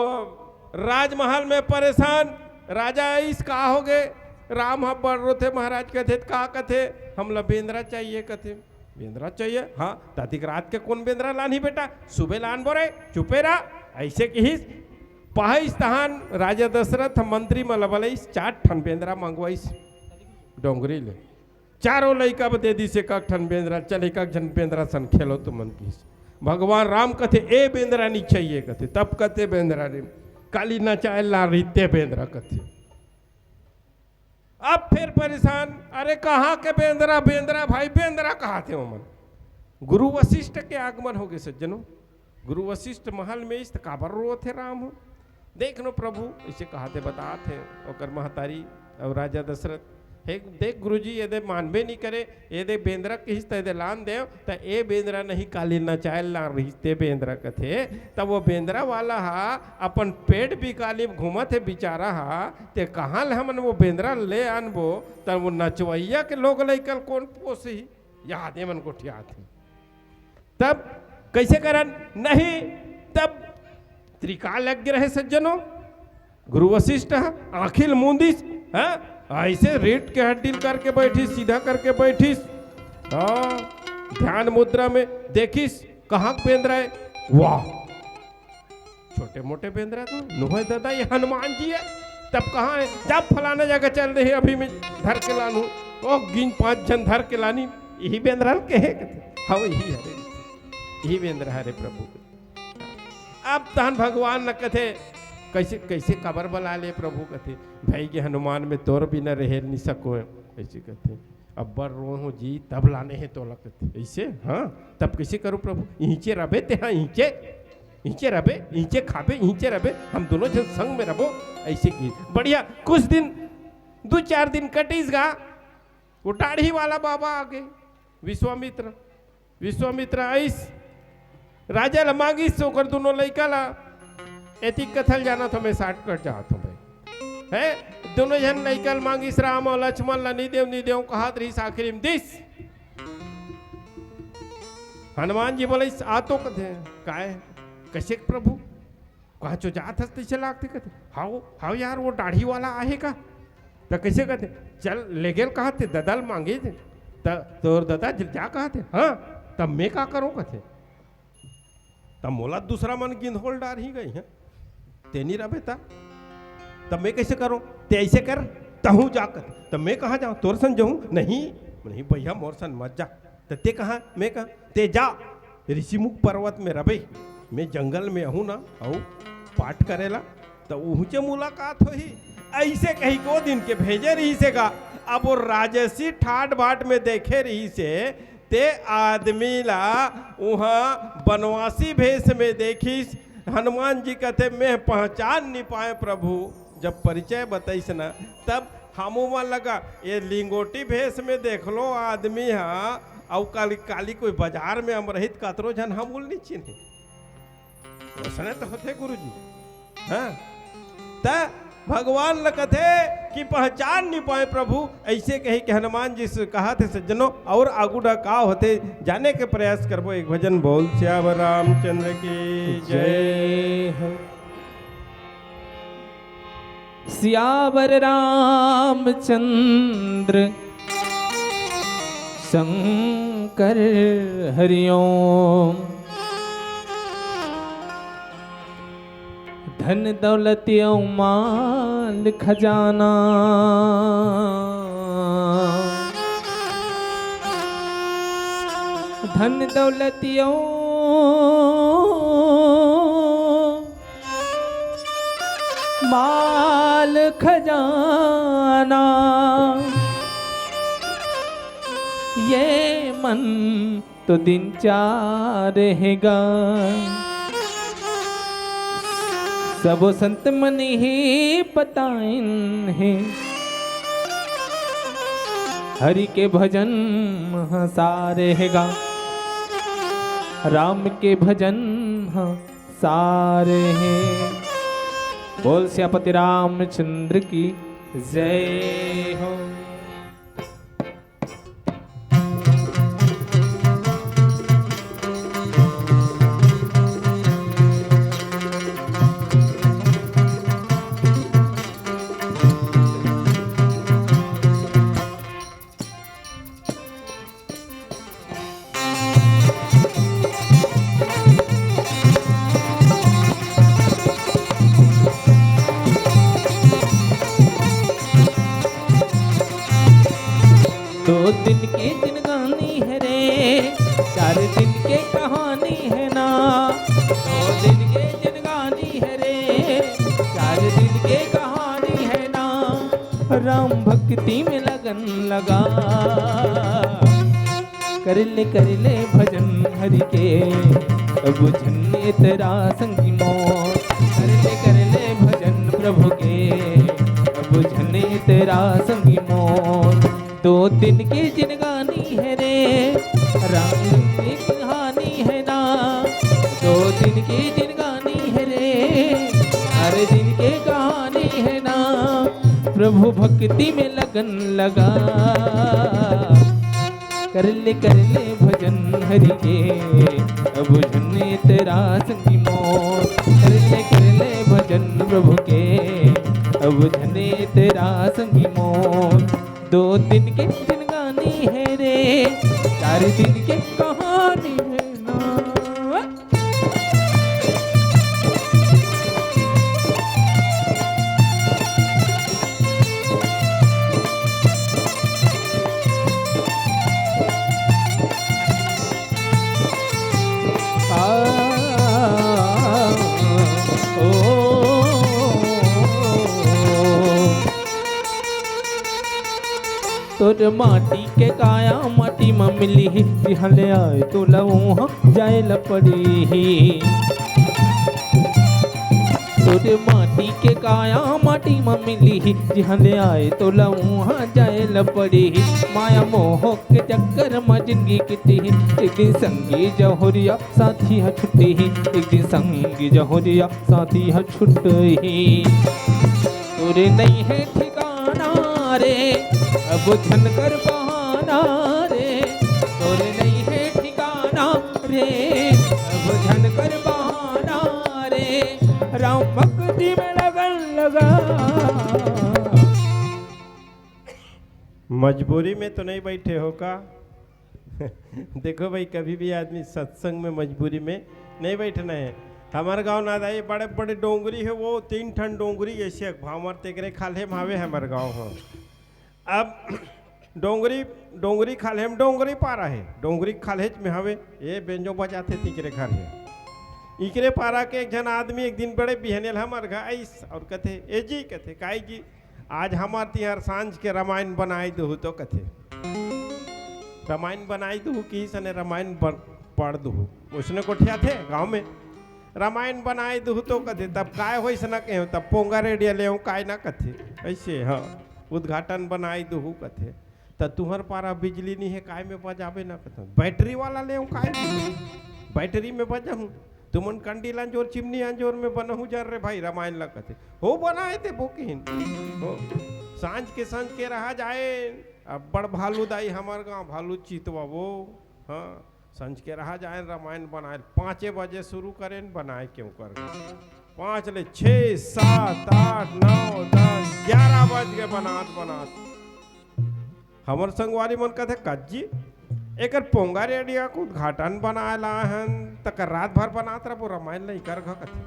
राजमहल में परेशान। राजा आइस, "का होगे?" राम ह बड़ रोथे, महाराज कथे, "त का?" कथे, "हमला बेंदरा चाहिए," कथे। "बेंदरा चाहिए? हाँ, त अतिक रात के कोन बेंदरा लानही बेटा? सुबह लानबो रे, चुपे रह।" अइसे किहिस। पहाइस तहान राजा दशरथ ह मंत्री मन ल बलाइस, चार ठन बेंदरा मंगवाइस डोंगरी ले। चारों लइका बर दे दिस एक एक ठन बेंदरा, "चल एक एक झन बेंदरा सन खेलो तुमन," किहिस। भगवान राम कथे, "ए बेंदरा नी चाहिए," कथे। तब कथे, "बेंदरा रे, काली नचाए ला रहिते बेंदरा," कथे। अब फेर परेशान, "अरे कहाँ के बेंदरा, बेंदरा भाई, बेंदरा कहाथे ओमन?" गुरु वशिष्ठ के आगमन होगे सज्जनों। गुरु वशिष्ठ महल में आइस त काबर रोवत हे राम हो? देख नो प्रभु, अइसे कहाथे, बतात हे ओकर महतारी अउ राजा दशरथ। "हे देख गुरुजी, एदे मानबे नी करे, एदे बेंदरा किहिस त एदे लान देव, त ए बेंदरा नहीं काली नचाए ला रहिस ते बेंदरा," कथे। तब वो बेंदरा वाला हा अपन पेट बिकाली घूमत हे बिचारा हा, ते कहाँ ले हमन वो बेंदरा ले आनबो? तब वो नचवइया के लोग लइका ल कोन पोसही? याद एमन गोठियात हे। तब कइसे करन? नहीं, तब त्रिकाल यज्ञ रहे सज्जनों, गुरु वशिष्ठ ह आंखी ल मूंदिस, हाँ, अइसे रीढ़ के हड्डी ल करके बइठिस, सीधा करके बइठिस, हाँ, ध्यान मुद्रा में देखिस, कहाँ के बेंदरा हे? वाह, छोटे मोटे बेंदरा तो नोहे दादा, ये हनुमान जी हे। तब कहाँ हे? "जब फलाना जगह चल रहे, अभी मैं धर के लानू।" ओ गिन पांच झन धर के लानी, "इही बेंदरा ल कहे?" कथे, "हाँ, इही हरे, इही बेंदरा हरे प्रभु।" अब तहन भगवान न कथे, "कइसे, कइसे काबर बला ले प्रभु?" कथे, "भई गे हनुमान, मैं तोर बिना रहे नी सकों," कइसे कथे। "अब्बड़ रोए हों जी, तब लाने हे तोला," कथे। "अइसे? हाँ, तब कइसे करूं प्रभु? इहिंचे रबे तेहा, इहिंचे, इहिंचे रबे, इहिंचे खाबे, इहिंचे रबे, हम दूनों झन संग में रबो," अइसे किहिस। बढ़िया, कुछ दिन, दू चार दिन कटिस गा, वो डाढ़ी वाला बाबा आगे, विश्वामित्र। विश्वामित्र आइस, राजा ल मांगिस ओकर दूनों लइका ला। एतिक कथा ल जानत हों, मैं shortcut जात हों भाई। हे, दूनों झन लइका ल मांगिस, राम अउ लक्ष्मण ला, "नी देंव, नी देंव," कहत रहिस, आखिरी में दिस। हनुमान जी बोलिस, "आ तो," कथे, "काय? कइसे प्रभु?" "कहाँ चो जात हस तइसे लागथे?" कथे, "हाव, हाव यार, वो डाढ़ी वाला आहे का?" त कइसे कथे, "चल, ले गेल," कहत हे, "ददा ल मांगे थे, त तोर ददा ज-, जा," कहत हे, "हाँ, तब मैं का करों?" कथे, "तब मोला दूसरा मन गिंधोल डारही गई हैं, तेनी रबे त।" तब मैं कइसे करों? ते अइसे कर, तहूँ जा कथे। तब मैं कहाँ जाऊँ? तोर सन जाऊँ? नहीं, नहीं भैया, मोर सन मत जा। त ते कहाँ? मैं कहाँ? ते जा, ऋषिमुख पर्वत में रबे, मैं जंगल में आहूँ ना, अउ पाठ करेला, त उहुँचे मुलाकात होही। अइसे कहिके ओ दिन के भेजे रहिसे गा। अब ओ राजसी ठाट बाट में देखे रहिसे, ते आदमी ला उहाँ बनवासी भेष में देखिस। हनुमान जी कथे, "मैं पहचान नि पाएँव प्रभु।" जब परिचय बतइस ना, तब हमू मन लगा, "ये लिंगोटी भेष में देखलो आदमी हा, अउ काली, काली कोई बजार में अमरहित कतरो झन हमू ल नि चिन्हे।" वइसने तो होथे गुरुजी। हाँ, त भगवान ल कथे कि पहचान नि पाएँव प्रभु, अइसे कहिके हनुमान जी से कहथे सज्जनों। अउ आगू डा का होथे, जाने के प्रयास करबो। एक भजन बोल, सियावर रामचंद्र की जय। जय हो। सियावर रामचंद्र शंकर हरिओम। धन दौलत अउ माल खजाना, धन दौलत अउ माल खजाना, ये मन तो दिन चार हे गा। सबो संत मन ही बताइन हे, हरि के भजन ह सार हे गा, राम के भजन ह सार हे। बोल सियापति रामचंद्र की जय हो। दो दिन के जिनगानी हे रे, चार दिन के कहानी हे ना। दो दिन के जिनगानी हे रे, चार दिन के कहानी हे ना। राम भक्ति में लगन लगा, कर ले कर ले भजन हरि के, अब झन ए तेरा संगी मोर। कर ले कर ले भजन प्रभु के, अब झन ए तेरा संगी मोर। दो दिन के जिनगानी हे रे, राम की कहानी हे ना। दो दिन के जिनगानी हे रे, चार दिन के कहानी हे ना। प्रभु भक्ति में लगन लगा, कर ले कर ले भजन हरि के, अब झन ए तेरा संगी मोर। कर ले कर ले भजन प्रभु के, अब झन ए तेरा संगी मोर। दो दिन के जिनगानी हे रे, चार दिन के कहानी हे ना। तोर माटी के काया माटी म मिलही, जिहाँ ले आए तोला उहाँ जाए ल पड़ही। तोर माटी के काया माटी म मिलही, जिहाँ ले आए तोला उहाँ जाए ल पड़ही। माया मोह के चक्कर म जिनगी कितही, एक दिन संगी जहुरिया साथी ह छुटही, एक दिन संगी जहुरिया साथी ह छुटही। तोरे नइ हे ठिकाना रे, अब झन कर बहाना रे। तोरे नइ हे ठिकाना रे, अब झन कर बहाना रे। राम भक्ति में लगन लगा। मजबूरी में तो नहीं बैठे हो का? देखो भाई, कभी भी आदमी सत्संग में मजबूरी में नहीं बैठना है। हमर गांव ना दाई, बड़े बड़े डोंगरी हे, वो तीन ठन डोंगरी जैसे एक भांवर तेकरे खाल्हे म हावे हमर गांव हो। अब डोंगरी, डोंगरी खाल्हे म डोंगरी पारा हे, डोंगरी खाल्हेच में हवे, ये बेंजो बजाथे तिकरे घर हे। इकरे पारा के एक झन आदमी एक दिन बड़े बिहनेल हमर घर आइस और कथे, "ए जी," कथे, "काई जी, आज हमर तिहार सांझ के रामायण बनाई दुहू तो," कथे। "रामायण बनाई दुहू," किहिस, "ने रामायण बन-, पढ़ दुहू।" ओइसने गोठियाथे गांव में, "रामायण बनाई दुहू तो," कथे। "तब काय होइस ना," कहेंव, "तब पोंगा रेडिया लेंव काय ना," कथे। ऐसे, हाँ, "उद्घाटन बनाई दुहू," कथे। "त तुंहर पारा बिजली नी हे, काय में बजाबे ना," कथे। "बैटरी वाला लेंव काय, बैटरी में बजाहूं।" "तुमन कंडील अंजोर, चिमनी अंजोर में बनाहू जन रे भाई रामायण ला," कथे। "हो बनाए देबो," किहिन। हो। सांझ के, सांझ के रहा जाए, अब्बड़ भालू दाई हमर गांव, भालू चितवा वो। हाँ, संझ के रहा जाएन रामायण बनाए, पाँचे बजे शुरू करेन बनाए के ओकर। पाँच ले छः, सात, आठ, नौ, दस, ग्यारह बज गए बनात बनात। हमर संगवारी मन कथे, "कज्जी, एकर पोंगा रेडिया के उद्घाटन बनाए ला हन, तकर रात भर बनात रहबो रामायण ला इकर घर," कथे।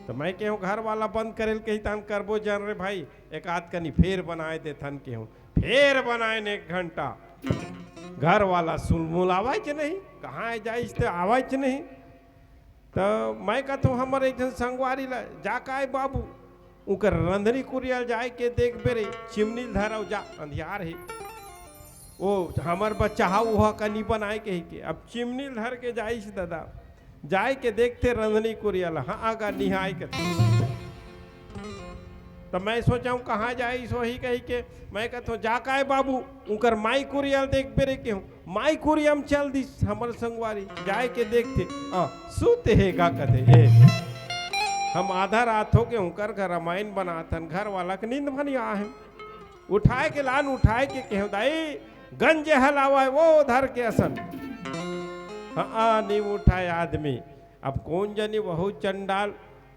तो मैं केहूँ, "घर वाला बंद करेल कही तान करबो जन रे भाई, एक आध कनी फेर बनाए देथन," केहूँ। फेर बनाएन एक घंटा। घर वाला सुलमुलावच नहीं, कहाँ जाइस ते आवच नहीं। तो मैं कथों हमर एक झन संगवारी ला, "जा काय बाबू, उकर रंधनी कुरिया ल जाए के देखबे रे, चिमनी ल धरव जा, अंधियार हे। ओ हमर बच्चा हा उहा का नी बनाए," कही के। अब चिमनी ल धर के जाइस दादा, जाए के देखथे रंधनी कुरिया ला, हाँ, आगा निहाय के। त मैं सोचहूँ कहाँ जाइस होही कही के, मैं कथों, "जा काय बाबू, उकर माई कुरिया ल देखबे रे," केहूँ। माई कुरिया म चल दिस हमर संगवारी, जाए के देखथे, आ, सुते हे गा कथे। ए, हम आधा रात हो के उंकर घर रामायण बनाथन, घर वाला के नींद भनी आहे। उठाए के लान, उठाए के केहूँ, "दाई, गंजे हलावय वो धर के असन।" हाँ, आ, नी उठाए आदमी। अब कोन जनी वहू चंडाल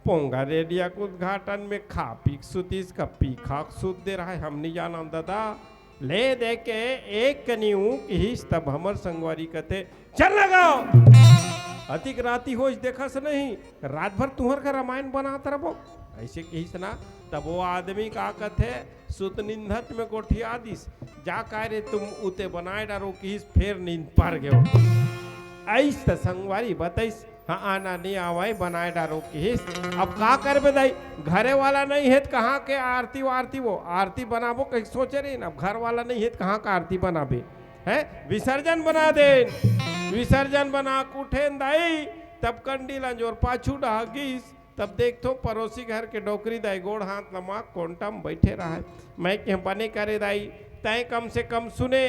पोंगा रेडिया के उद्घाटन में खा पी के सुतिस, का पी खा के सुत दे रहा है, हम नहीं जानन दादा। ले दे के एक कनी ऊँक हिस, तब हमर संगवारी कथे, "चल लगाओ, अतिक राती होइस देखस नहीं, रात भर तुंहर घर रामायण बनात रहबो," ऐसे किहिस ना। तब वो आदमी का कथे, सुत निंदत में गोठिया दिस, "जा काय रे तुम उते बनाए डारो," किहिस, फेर नींद पर गयो। ऐस त संगवारी बताइस, हाँ, आना नहीं आवय, बनाए डारो किहिस। अब का करबे दाई, घरे वाला नहीं हे त कहाँ के आरती वारती वो, आरती बनाबो कहीं सोचे रही ना, अब घर वाला नहीं हे त कहाँ का आरती बनाबे, हैं? विसर्जन बना देन। विसर्जन बना के उठेन दाई, तब कंडी ल अंजोर पाछू डहा गिस, तब देखथों परोसी घर के डोकरी दाई गोड़ हाथ लमा कोंटा म बैठे रहय। मैं केहेंव, "बने करे दाई, तैं कम से कम सुने,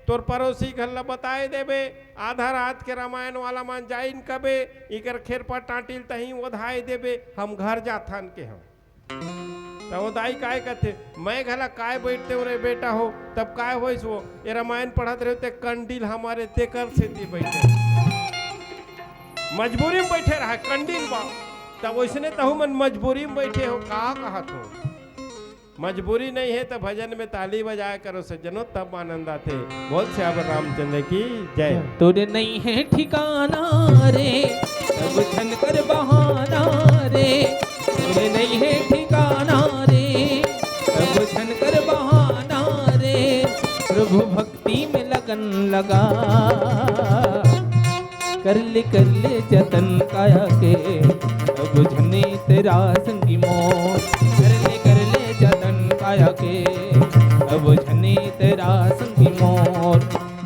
तोर परोसी घर ल बताए देबे, आधा रात के रामायण वाला मन जाइन कबे, इकर खेरपा टांटी ल तहीं ओधाए देबे, हम घर जाथन," केहेंव। त वो दाई काय कथे, "मैं घला काय बैठतेंव रे बेटा हो, तब काय होइस वो, ये रामायण पढ़त रहे ते कंडी ल हमारे तेकर सेती बैठे, मजबूरी में बैठे रहा कंडी ल बा, तब वैसने तहू मन मजबूरी में बैठे हो, का कहत हो?" मजबूरी नहीं हे त भजन में ताली बजाया करो सज्जनों, तब आनंद आथे। बोल सियावर रामचंद्र की जय। तोरे नहीं है ठिकाना रे, सब झन कर बहाना रे। तोरे नहीं है ठिकाना रे, सब झन कर बहाना रे। प्रभु भक्ति में लगन लगा, कर ले, कर ले जतन काया के, अब झने तेरा संगी मोर। कर ले, कर ले जतन काया के, अब झने तेरा संगी मोर।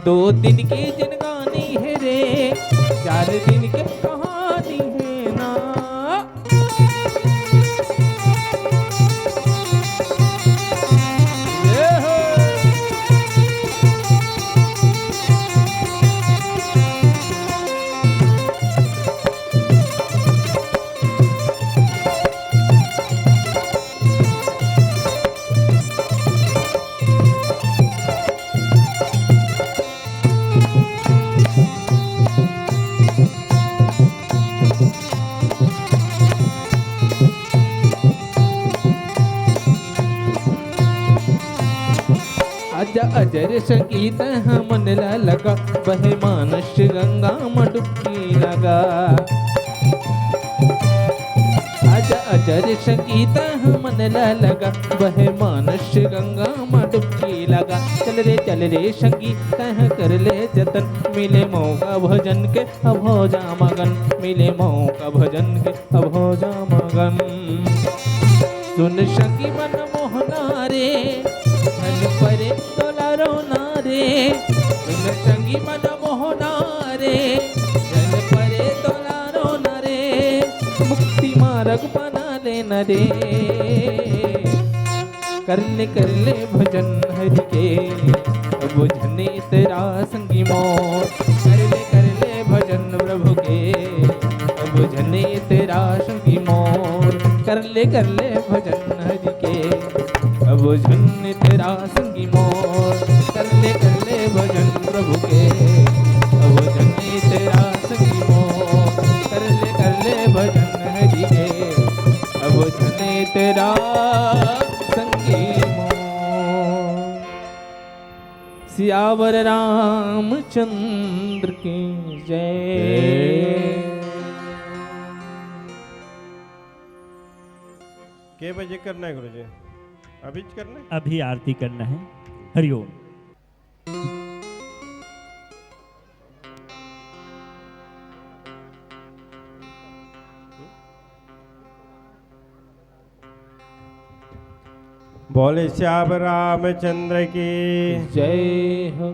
दो दिन के जिनगानी है रे, चार दिन के कहानी है ना। आजा अजर संगीत हमन ला लगा, बहे मानस गंगा म डुबकी लगा। अजर संगी तह मन ला लगा, बहे मानस गंगा मा डुबकी लगा। चल रे चल रे संगी तह कर ले जतन, मिले मौका भजन के अब हो जा मगन, मिले मौका भजन के अब हो जा मगन। सुन संगी मन मोहना रे, धन परे तोला रोना रे। सुन संगी मन मोहना रे, धन परे तोला रोना रे। मुक्ति मार्ग बना लेना रे। कर ले कर ले भजन हरि के, अब झने तेरा संगी मोर। कर ले कर ले भजन प्रभु के, अब झने तेरा संगी मोर। कर ले कर ले भजन हरि के, अब झने तेरा संगी मोर। कर ले कर ले भजन प्रभु के, अब झने तेरा संगी मोर। कर ले कर ले भजन हरि के, अब झने तेरा संगी मोर। सियावर रामचंद्र की जय। के बजे करना है गुरुजी? अभी करना है? अभी आरती करना है। हरिओम। बोले श्याम रामचंद्र की जय हो।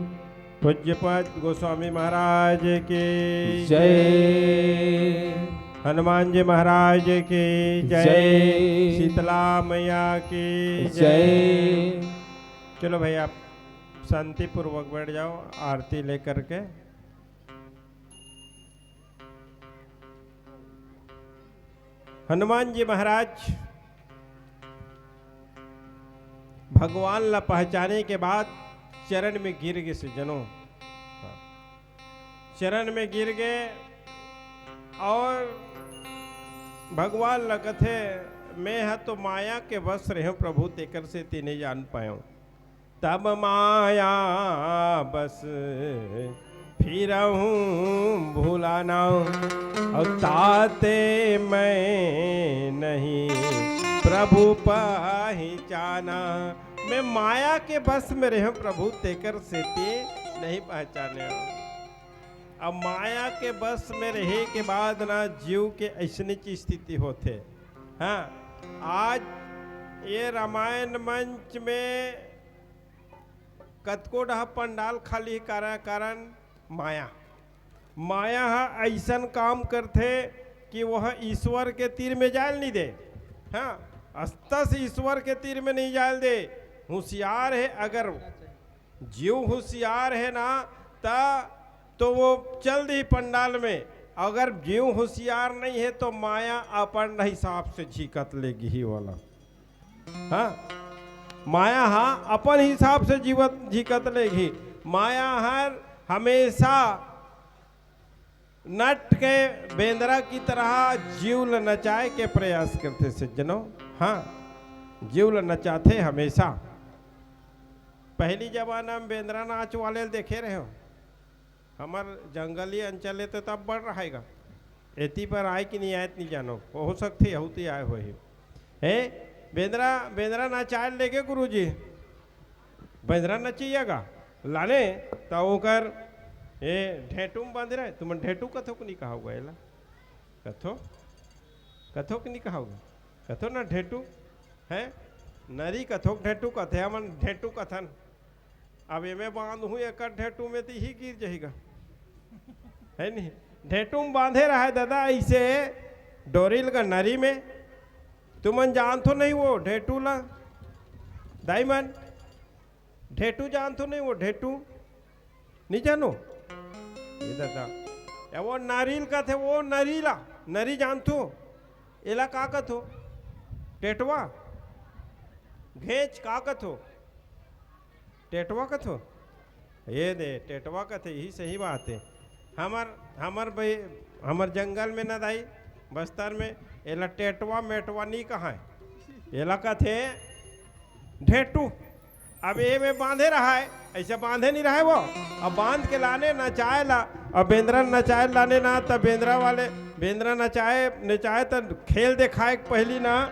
पूज्यपाद गोस्वामी महाराज की जय। हनुमान जी महाराज की जय। जय। शीतला मैया की जय। जय। चलो भाई, आप शांतिपूर्वक बैठ जाओ, आरती लेकर के। हनुमान जी महाराज भगवान ला पहचाने के बाद चरण में गिर गे सज्जनों, चरण में गिर गे और भगवान ला कथे, "मैं ह तो माया के बस रहेंव प्रभु, तेकर से ते नहीं जान पाएंव।" तब माया बस फिरहूँ भुलाना, और ताते मैं नहीं प्रभु पहचाना। मैं माया के बस में रहेंव प्रभु, तेकर सेती नहीं पहचानेंव। अब माया के बस में रहे के बाद ना जीव के ऐसने ची स्थिति होथे। हाँ, आज ये रामायण मंच में कतको डहा पंडाल खाली हे, कारण, कारण माया। माया ह अइसन काम करथे कि वह ईश्वर के तीर में जायल नहीं दे। हाँ, अस्ता से ईश्वर के तीर में नहीं जायल दे। होशियार हे, अगर जीव होशियार हे ना, त तो वो चल दी पंडाल में। अगर जीव होशियार नहीं हे, तो माया अपन हिसाब से झिकत लेगी ही वाला। हाँ, माया हा अपन हिसाब से जीवत झिकत लेगी। माया हर हमेशा नट के बेंदरा की तरह जीव ल नचाए के प्रयास करथे सज्जनों। हाँ, जीव ल नचाथे हमेशा। पहली जमाना में बेंदरा नाच वाले ल देखे रहे हो? हमर जंगली अंचल हे तो तब बड़ रहेगा। एती पर आए कि नहीं आए त नहीं जानो, हो सकथे यहू ती आए होही। हे, बेंदरा, बेंदरा नचाए लेगे गुरुजी, बेंदरा नचैया गा लाने, त ओकर ए ढेंटू में बांधे रहे। तुमन ढेंटू कथो कि नहीं कहाओगा एला? कथो, कथो कि नहीं कहाओगा? कथो ना ढेंटू, है नरी कथो, ढेंटू कथे, हमन ढेंटू कथन। अब एमे बांधहूं एकर ढेंटू में, त इही गिर जही गा, है नहीं? ढेंटू में बांधे रहे दादा, ऐसे डोरी लगा नरी में। तुमन जानथो नहीं वो ढेंटू ला, दाई मन? ढेंटू जानथो नहीं वो ढेंटू? नहीं जानो? ये दादा, या वो नरी ल कथे, वो नरी ला, नरी जानथो? एला का कथो? टेटवा? घेंच का कथो? टेटवा कथो? ये दे, टेटवा कथे, यही सही बात हे। हमर, हमर भाई, हमर जंगल में ना दाई, बस्तर में, एला टेटवा मेटवा नहीं कहाय, एला कथे ढेंटू। अब एमे बांधे रहाय, ऐसे बांधे नहीं रहाय वो। अब बांध के लाने नचाए ला, अब बेंदरा नचाए लाने ना, तब बेंदरा वाले बेंदरा नचाए, नचाए त खेल देखाए के पहिली ना,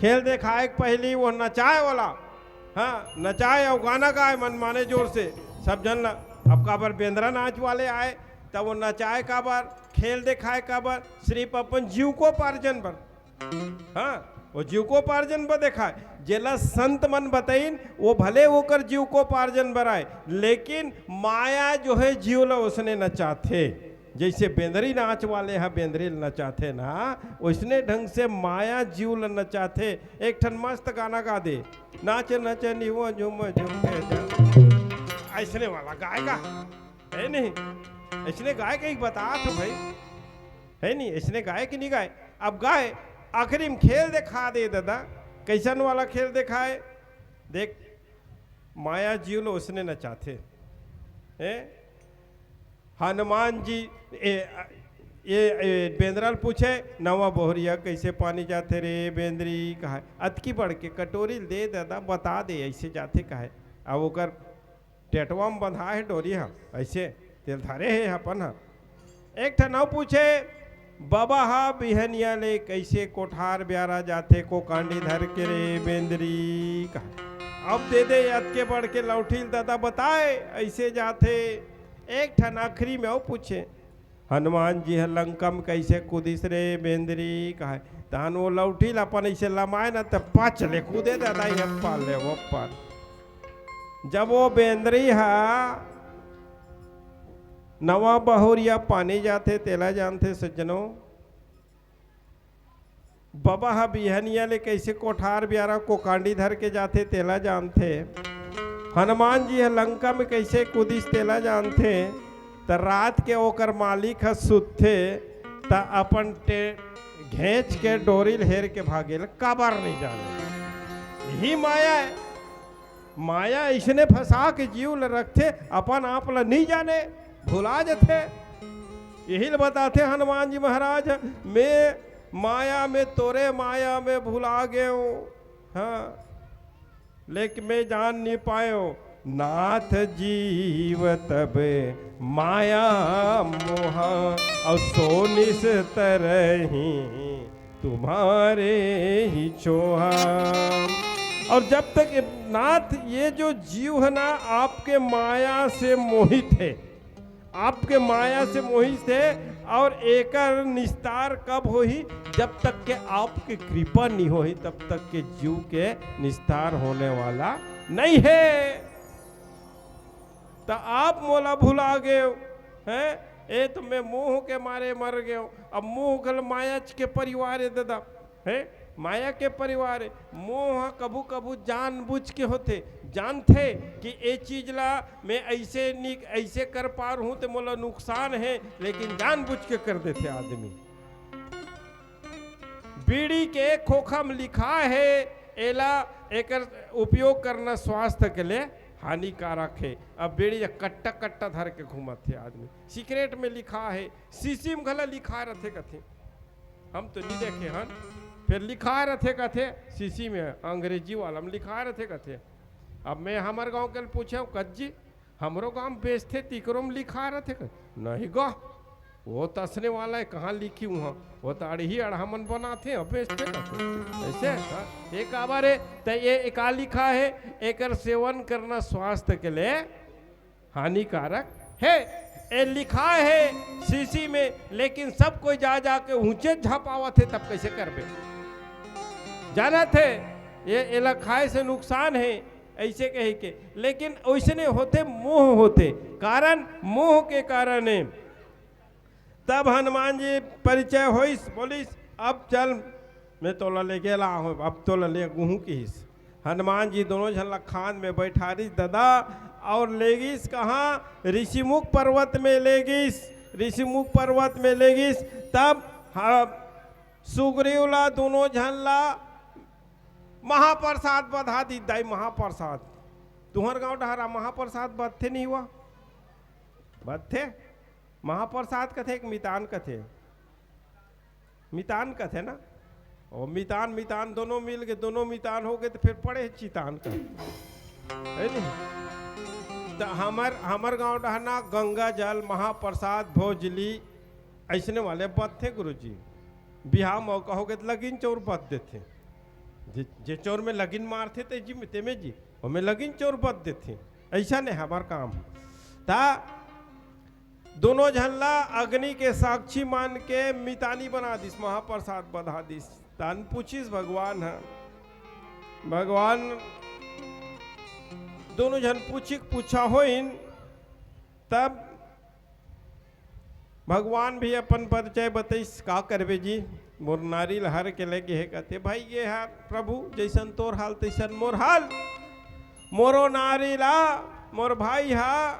खेल देखाए के पहिली वो नचाए वाला, हाँ, नचाए अउ गाना गाए मन माने जोर से, सब झन ला। अब काबर बेंदरा नाच वाले आए, त वो नचाए काबर, खेल देखाए काबर, सिरिफ अपन जीविकोपार्जन बर। हाँ, वो जीविकोपार्जन बर देखाए, जेला संत मन बतइन, वो भले ओकर जीविकोपार्जन बर आए, लेकिन माया जो हे जीव ला ओसने नचाथे। जइसे बेंदरी नाच वाले ह बेंदरी ल नचाथे ना, ओइसने ढंग से माया जीव ल नचाथे। एक ठन मस्त गाना गा दे, नाच नच निवो झूम झूम के जा। अइसने वाला गाएगा, हे नहीं? अइसने गाए के ही बतात हो भाई, हे नहीं? अइसने गाए कि नहीं गाए? अब गाए, आखिरी में खेल देखा दे दादा, कइसन वाला खेल देखाए? देख, माया जीव ल ओसने नचाथे। ए? हनुमान जी, ए, ए, ए, बेंदरा ल पूछे, "नवा बहुरिया कइसे पानी जाथे रे बेंदरी?" कहाए, "अतकी बड़ के कटोरी ल दे दादा, बता दे, अइसे जाथे," कहाए। अब ओकर टेटवा म बंधा हे डोरी ह, अइसे तेल धरे हे अपन ह। एक ठन अउ पूछे, "बबा ह बिहनिया ले कइसे कोठार ब्यारा जाथे, कोकांडी धर के रे बेंदरी?" कहा, "अब दे दे अतके बड़ के लौठी ल दादा, बताए, अइसे जाथे।" एक ठन आखिरी में अउ पूछे, "हनुमान जी ह लंका म कइसे कूदिस रे बेंदरी?" कहाए, तहन वो लौठी ल अपन अइसे लमाए न, त पच ले कूदे दादा, ये पार ले वो पार। जब वो बेंदरी ह नवा बहुरिया पानी जाथे, तेला जानथे सज्जनो। बबा ह बिहनिया ले कइसे कोठार ब्यारा कोकांडी धर के जाथे, तेला जानथे। हनुमान जी ह लंका में कइसे कूदिस, तेला जानथे। त रात के ओकर मालिक ह सुतथे, त अपन टे-, घेंच के डोरी ल हेर के भागे ल काबर नहीं जाने। यही माया है। माया अइसने फंसा के जीव ल रखथे, अपन आप ल नहीं जाने, भुला जथे। यही ल बताथे हनुमान जी महाराज, "मैं माया में, तोरे माया में भुला गेंव।" हाँ, लेकिन मैं जान नहीं पाएंव, नाथ जीव तब माया मोहा, अउ सोनिस तरही तुम्हारे ही छोहा। और जब तक ये, नाथ, ये जो जीव है ना, आपके माया से मोहित है, आपके माया से मोहित है, और एकर निस्तार कब होही? जब तक के आपके कृपा नहीं होही, तब तक के जीव के निस्तार होने वाला नहीं है। त आप मोला भुला गेव, हैं? ए तो मैं मोह के मारे मर गेव। अब मोह घल मायाच के परिवार है दादा, हैं? माया के परिवार है। मोह कभू कभू जानबूझ के होथे, जानथे कि ए चीज ला मैं ऐसे नि-, ऐसे कर पार हूँ तो मोला नुकसान है, लेकिन जानबूझ के कर देथे आदमी। बीड़ी के खोखा में लिखा है, एला, एकर उपयोग करना स्वास्थ्य के लिए हानिकारक है। अब बीड़ी या कट्टा कट्टा धर के घूमत है आदमी। सिगरेट में लिखा है, शीशी में घला लिखा रहथे कथे, हम तो नहीं देखे हन, फिर लिखा रहथे कथे शीशी में, अंग्रेजी वाला में लिखा रहथे कथे। अब मैं हमर गांव के पूछे, "कज्जी, हमरो गांव में बेचथे, तिकरो में लिखा रहथे का?" "नहीं गा, वो तसने वाला है, कहाँ लिखी हुआ? वो तो अड़ही अड़हा मन बनाथे, अब बेचथे का?" ऐसे, हाँ? ये काबर है? तो ये का लिखा है, एकर सेवन करना स्वास्थ्य के लिए हानिकारक है। ये लिखा है शीशी में, लेकिन सब कोई जा जा के ऊंचे झपावत है, तब कैसे करबे? जानत है, ये एला खाए से नुकसान है, ऐसे कहे के। लेकिन ओइसने होथे, मोह होथे, कारण मोह के कारण है। तब हनुमान जी परिचय होइस, बोलिस, "अब चल, मैं तोला लेके ला हूँ, अब तोला ले गुहूँ," किहिस। हनुमान जी दोनों झन ला खांद में बैठारिस दादा, और लेगिस कहाँ? ऋषिमुख पर्वत में लेगिस। ऋषिमुख पर्वत में लेगिस, तब ह-, सुग्रीव ला दोनों झन ला महाप्रसाद बधा दिस दाई, महाप्रसाद। तुहर गांव डहरा महाप्रसाद बधथे नहीं हुआ? बधथे। महाप्रसाद कथे कि मितान कथे? मितान कथे ना? ओ मितान, मितान दोनों मिल के, दोनों मितान हो गए तो फिर पड़े चितान कथे। है नहीं? तो हमर, हमर गांव डहना गंगा जल महाप्रसाद भोजली अइसने वाले बदथे गुरुजी। बिहाव म कहोगे त लगिन चोर बद देथे। जे, जे चोर में लगिन मारथे ते जी, तेमे जी, ओमे लगिन चोर बद देथे। अइसने हमर काम। त दोनों झन ला अग्नि के साक्षी मान के मितानी बना दिस, महाप्रसाद बधा दिस। तहन पूछिस भगवान ह, भगवान दोनों झन पूछिक पूछा होइन, तब भगवान भी अपन परिचय बतइस, "का करबे जी, मोर नारी ल हर के लेगे हे," कथे, "भाई ये हर प्रभु, जइसन तोर हाल तइसन मोर हाल, मोरो नारी ला, मोर भाई हा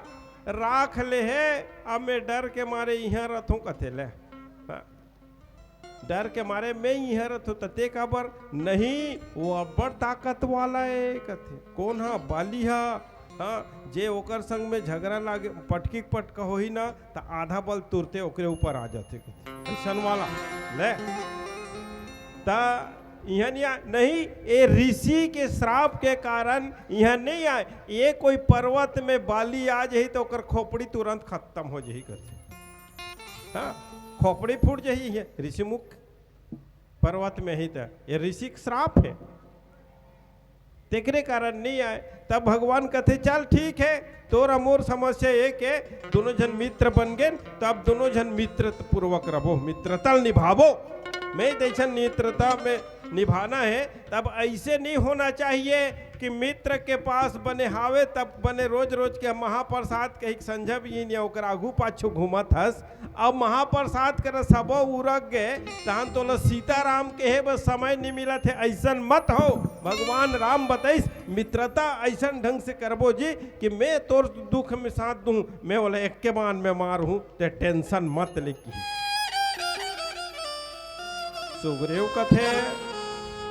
राख ले हे, अब मैं डर के मारे इहाँ रथों," कथे ले। हाँ। डर के मारे मैं इहाँ रथों, त ते काबर? नहीं, वो अब्बड़ ताकत वाला हे, कथे। कोन हा? बाली हा। हाँ, जे ओकर संग में झगरा लागे, पटकी पटका होही ना, त आधा बल तुरते ओकरे ऊपर आ जाथे, कथे। अइसन वाला। ले। त इहाँ नहीं आय, नहीं, ये ऋषि के श्राप के कारण इहाँ नहीं आय। ये कोई पर्वत में बाली आ जाही त ओकर खोपड़ी तुरंत खत्म हो जाही, कथे। हाँ, खोपड़ी फूट जाही, ये ऋषिमुख पर्वत में ही त ये ऋषि के श्राप हे, तेकरे कारण नहीं आय। तब भगवान कथे, "चल ठीक हे, तोर अउ मोर समस्या एक हे, दोनों झन मित्र बन गेन, त अब दोनों झन मित्र पूर्वक रबो, मित्रता ल निभाबो।" मैं जइसन मित्रता में निभाना हे, तब अइसे नहीं होना चाहिए कि मित्र के पास बने हावे, तब बने रोज रोज के महाप्रसाद कहिक संझा बिहिन या ओकर आगू पाछू घूमत हस। अब महाप्रसाद कर सबो उरक गे, तहन तोला सीताराम कहे बर समय नहीं मिलत हे, अइसन मत हो। भगवान राम बतइस, मित्रता अइसन ढंग से करबो जी कि मैं तोर दुख में साथ दूं, मैं ओला एक्के बान में मारहूं, ते tension मत ले किही। सुग्रीव कथे,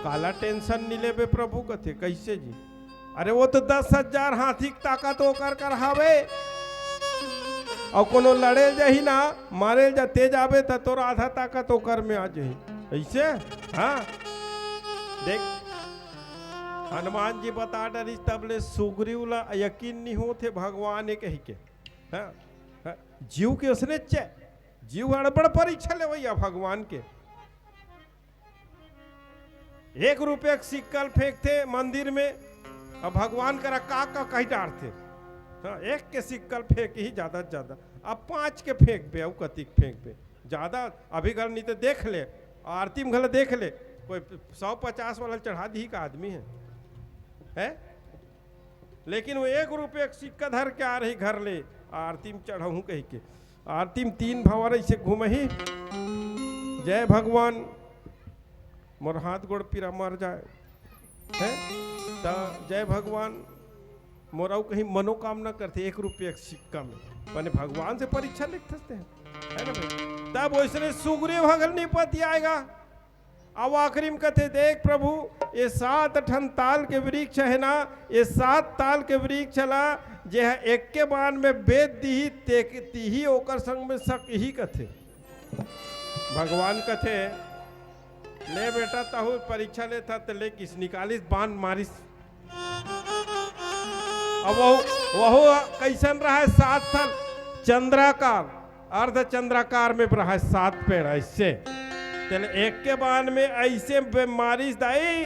"काला tension नहीं लेबे प्रभु?" कथे, "कइसे जी?" "अरे वो तो दस हजार हाथी के ताकत ओकर कर हावे, अउ कोनो लड़े जाही ना, मारे जा, ते जाबे त तोर आधा ताकत ओकर में आ जाही।" अइसे? हाँ, देख, हनुमान जी बता डरिस, तब ले सुग्रीव ला यकीन नहीं होत हे भगवान हे कहिके। हाँ, हाँ, जीव के उसने चे-, जीव अड़बड़ परीक्षा लेवइया भगवान के। एक रुपया के सिक्का ल फेंकथे मंदिर में, अब भगवान करा का का कहि डारथे। हाँ, एक के सिक्का ल फेंकही ज्यादा से ज्यादा, अब पांच के फेंकबे, अउ कतिक फेंकबे ज्यादा। अभी घल नहीं तो देख ले, आरती में घल देख ले, कोई सौ पचास वाला चढ़ा दिही का आदमी हे, हैं? लेकिन वो एक रुपया के सिक्का धर के आ रही घर ले, आरती में चढ़ाहूं कहिके। आरती में तीन भंवर अइसे घूमही, "जय भगवान, मोर हाथ गोड़ पीरा मर जाए," हैं? त "जय भगवान, मोर अउ कहीं मनोकामना करथे," एक रुपया के सिक्का में। माने भगवान से परीक्षा लेथस ते, है ना भाई? तब वइसने सुग्रीव ह घल नहीं पतियाय गा। अब आखिरी में कथे, "देख प्रभु, ये सात ठन ताल के वृक्ष हे ना, ये सात ताल के वृक्ष ला जे ह एक्के बान में बेच दिही, ते, तिही ओकर संग में सकही," कथे। भगवान कथे, "ले बेटा, तहू परीक्षा लेथा," त ले किस निकालिस, बान मारिस। अब वहू, वहू कइसन रहय? सात ठन चंद्राकार, अर्ध चंद्राकार में रहय, सात पेड़ अइसे। तेन एक्के बान में अइसे बे-, मारिस दाई,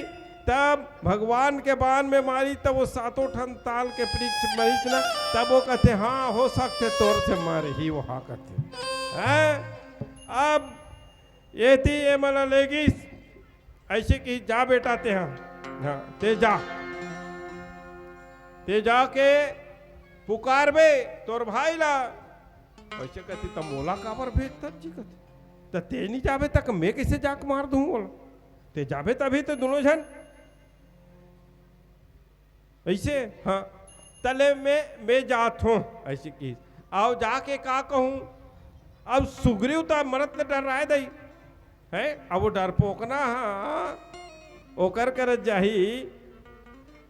तब भगवान के बान में मारिस, तब वो सातों ठन ताल के वृक्ष मारिस ना, तब वो कथे, "हाँ, हो सकथे तोर से मारे ही वो," हाँ कथे। हैं? अब एती एमन ल लेगिस, अइसे कि, "जा बेटा, ते ह, हाँ, ते जा, ते जाके पुकारबे तोर भाई ला।" अइसे कथे, "त मोला काबर भेजथस जी?" कथे, "त ते नहीं जाबे, त मैं कइसे जाके मार दूं ओला? ते जाबे तभी तो दोनों झन।" अइसे, हाँ, "तले मैं, मैं जात हों," अइसे किहिस। "अउ जाके का कहूं?" अब सुग्रीव त मरत ले डर्राय दाई, हैं? अब वो डरपोकना, हाँ, ओकर करत जाही।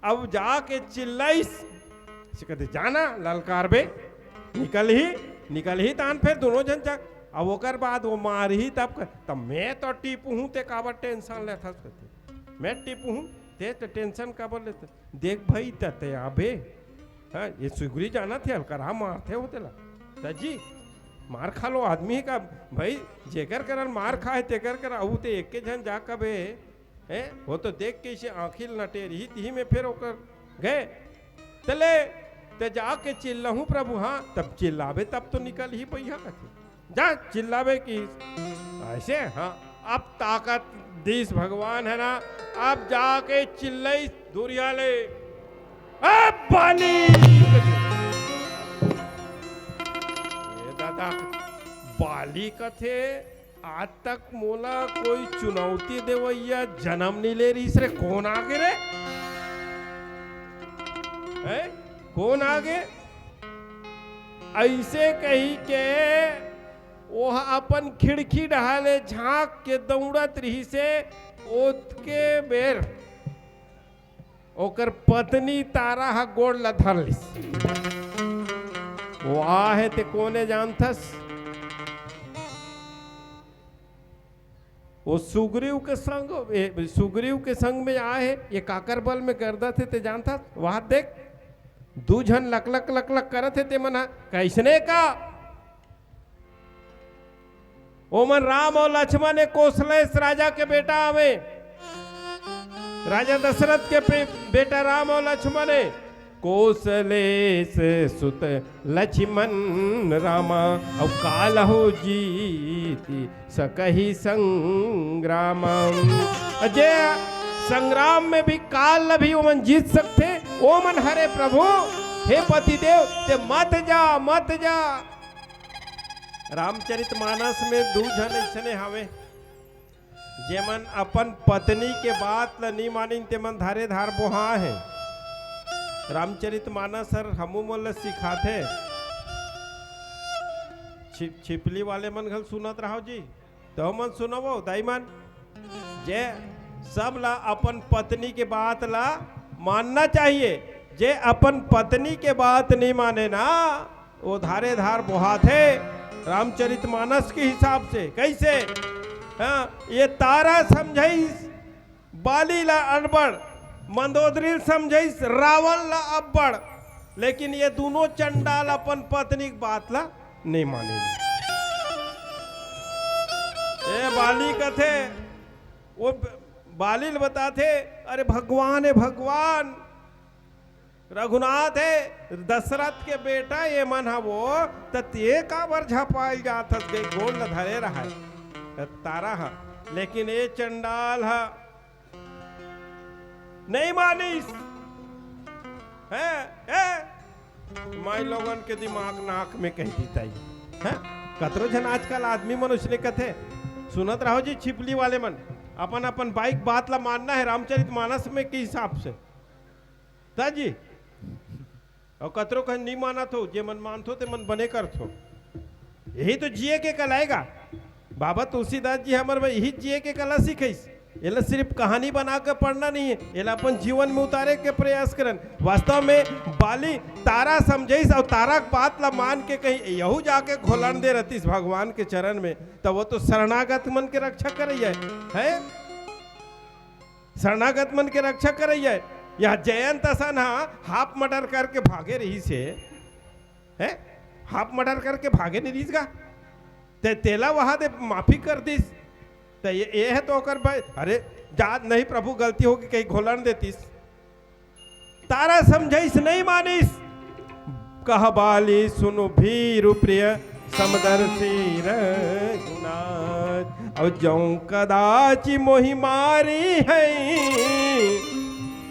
अब जाके चिल्लाइस, अइसे कथे, "जाना, ललकारबे, निकलही, निकलही, तहन फेर दोनों झन जा।" अब ओकर बाद वो मारही, तब क-, "त मैं तो टिपहूं, ते काबर tension लेथस?" कथे, "मैं टिपहूं, ते तो tension काबर लेथस?" "देख भाई, त ते आबे, हाँ, ये सुग्रीव जानथे, हल्का रहा मारथे हो तेला। त जी, मार खा लो आदमी हे का भाई? जेकर करन मार खाए तेकर कर, अऊ ते एके झन जा कबे, हैं? वो तो देख के इसे आँखी ल नटेर ही, तिही में फिर ओकर गए। तले, ते जाके चिल्लाहूँ प्रभु, हाँ, तब चिल्लाबे तब तो निकल ही पइहा कथे। जा चिल्लाबे कि ऐसे, हाँ, अब ताकत दीस भगवान हे ना, अब जाके चिल्लई दुरिहा ले, "ए बाली!" ये दादा, बाली कथे, आज तक मोला कोई चुनौती देवइया जनम नइ ले रहिस रे, कोन आगे रे? हैं? कोन आगे? अइसे कहिके ओह अपन खिड़की डहार ले झांक के दउड़त रिहिसे, ओतके बेर ओकर पत्नी तारा ह गोड़ ल धर लिस। वो आहे ते कोने जानथस? वो सुग्रीव के संग, ए, सुग्रीव के संग में आहे, ये काकर बल में गर्दा थे ते जानथस? वहां देख, दू झन लकलक लकलक करत हे ते मन ह। कइसने का? ओमन राम अउ लक्ष्मण, ए कोसलेस राजा के बेटा हवे। राजा दशरथ के पे-, बेटा राम अउ लक्ष्मण हे। कोसलेस सुत लक्ष्मण रामा, अउ कालहु जीति सकहि संग्रामा। जे संग्राम में भी काल ल भी ओमन जीत सकथे, ओमन हरे प्रभु। हे पतिदेव, ते मत जा, मत जा। रामचरित मानस में दू झन अइसने हावे, जेमन अपन पत्नी के बात ल नी मानिन, तेमन धारे धार बोहा हे। रामचरित मानस हर हमू मन ल सिखाथे। छिप-, छिपली वाले मन घल सुनत रहो जी, तो मन सुनवो दाई मन, जे सब ला अपन पत्नी के बात ला मानना चाहिए। जे अपन पत्नी के बात नहीं माने ना, वो धारे धार बोहाथे रामचरित मानस के हिसाब से। कइसे? हाँ, ये तारा समझइस बाली ला अनबड़, मंदोदरी समझइस रावण ला अब्बड़, लेकिन ये दूनों चंडाल अपन पत्नी के बात ला नहीं माने। ए बाली कथे, वो ब-, बाली ल बताथे, "अरे भगवान, ए भगवान, रघुनाथ हे, दशरथ के बेटा, ये मन ह वो, त ते काबर झपाइल जात हस?" गई गोड़ ल धरे रहय तारा ह, लेकिन ए चंडाल ह नहीं मानिस। हैं? ए? माई लोगन के दिमाग नाक में कह दीता ही। हैं? कतरो झन आजकल आदमी मन उसने कथे, सुनत रहो जी, छिपली वाले मन, अपन अपन बाइक बात ला मानना है रामचरित मानस में के हिसाब से। ता जी, अउ कतरो कहे, "नी मानत हो, जे मन मानथो, ते मन बने करथो।" यही तो जिए के कला आय गा। बाबा तुलसीदास जी हमर बर यही जिए के कला सिखइस। एला सिर्फ कहानी बना के पढ़ना नहीं है, एला अपन जीवन में उतारे के प्रयास करन। वास्तव में बाली तारा समझइस अउ तारा के बात ला मान के कहीं यहू जाके घोलन दे रहतिस भगवान के चरण में, त वो तो शरणागत मन के रक्षा करइया है, है? शरणागत मन के रक्षा करइया हे। या जयंत असन ह हाफ मर्डर करके भागे रहिस हे, हैं? हाफ मर्डर करके भागे नहीं रहिस गा, ते तेला वहां दे माफी कर दिस। ते ये, ये है तो ओकर भाई, अरे, जात नहीं प्रभु, गलती होगी, कहीं घोलन देतिस। तारा समझइस नहीं मानिस। कह बाली सुनु भीरु प्रिय समदर्शी रघुनाथ। अउ जौं कदाचि मोहि मारी है,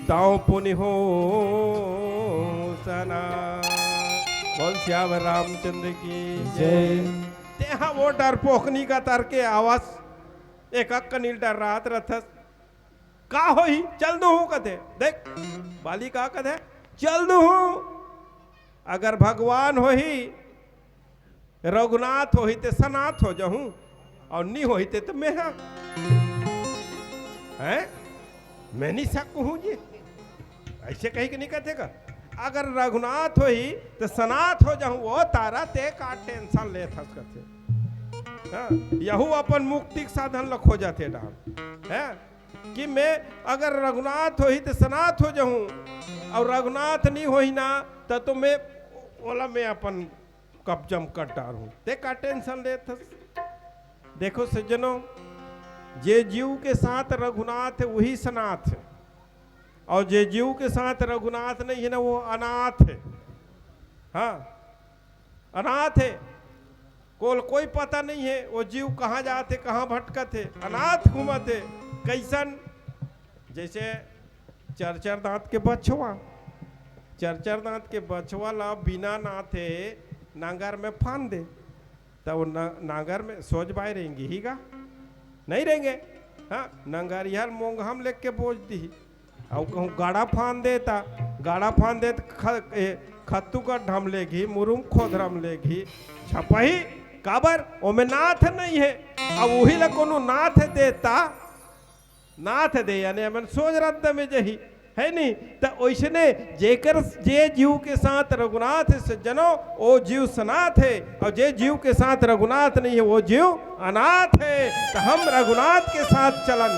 तौं पुनि हो सना। बोल सियावर रामचंद्र की जय। जय। तेहा वो डरपोकनी का तर के आवाज, एक अक्क नील डर्रात रथस। का होही? चल दूहूं कथे। देख, बाली का कथे? चल दूहूं। अगर भगवान होही, रघुनाथ होही, ते सनाथ हो जाहूं, अउ नी होही, ते तो मैं हा। हैं? मैं नहीं सकहूं जी। अइसे कही के नहीं कथे का? अगर रघुनाथ होही, ते सनाथ हो जाहूं। ओ तारा, ते का tension लेत हस कथे। हाँ, यहू अपन मुक्ति के साधन ल खोजत हे डाहर। हैं? कि मैं अगर रघुनाथ होही त सनाथ हो जाहूं, अउ रघुनाथ नहीं होही ना, त तो मैं ओला मैं अपन कब्जा म कर डारहूं। ते का टेंशन लेत हस? देखो सज्जनों, जे जीव के साथ रघुनाथ है, वही सनाथ है, और जे जीव के साथ रघुनाथ नहीं है ना, वो अनाथ है। हाँ, अनाथ है, कोल कोई पता नहीं है, वो जीव कहाँ जात है, कहाँ भटकत है, अनाथ घूमत है। कैसन? जैसे चार चार दांत के बछवा, चार चार दांत के बछवा ला बिना नाथे नांगर में फांद दे, त वो न-, नांगर में सोज बाय रेंगे ही गा? नहीं रेंगे। हाँ, नंगरिया ल मोंगहा म लेके बोज दिही। अउ कहूँ गाड़ा फांद दे त, गाड़ा फांद दे त ख-, ए, खत्तू गड्ढा म लेगही, मुरुम खोधरा म लेगही, झपही, काबर? ओमे नाथ नहीं है। अब उही ला कोनो नाथ देता, नाथ दे, यानी हमन सोज रद्द में जही, है नी? त ओइसने जेकर, जे जीव के साथ रघुनाथ है सज्जनों, ओ जीव सनाथ है, और जे जीव के साथ रघुनाथ नहीं है, वो जीव अनाथ है। त हम रघुनाथ के साथ चलन,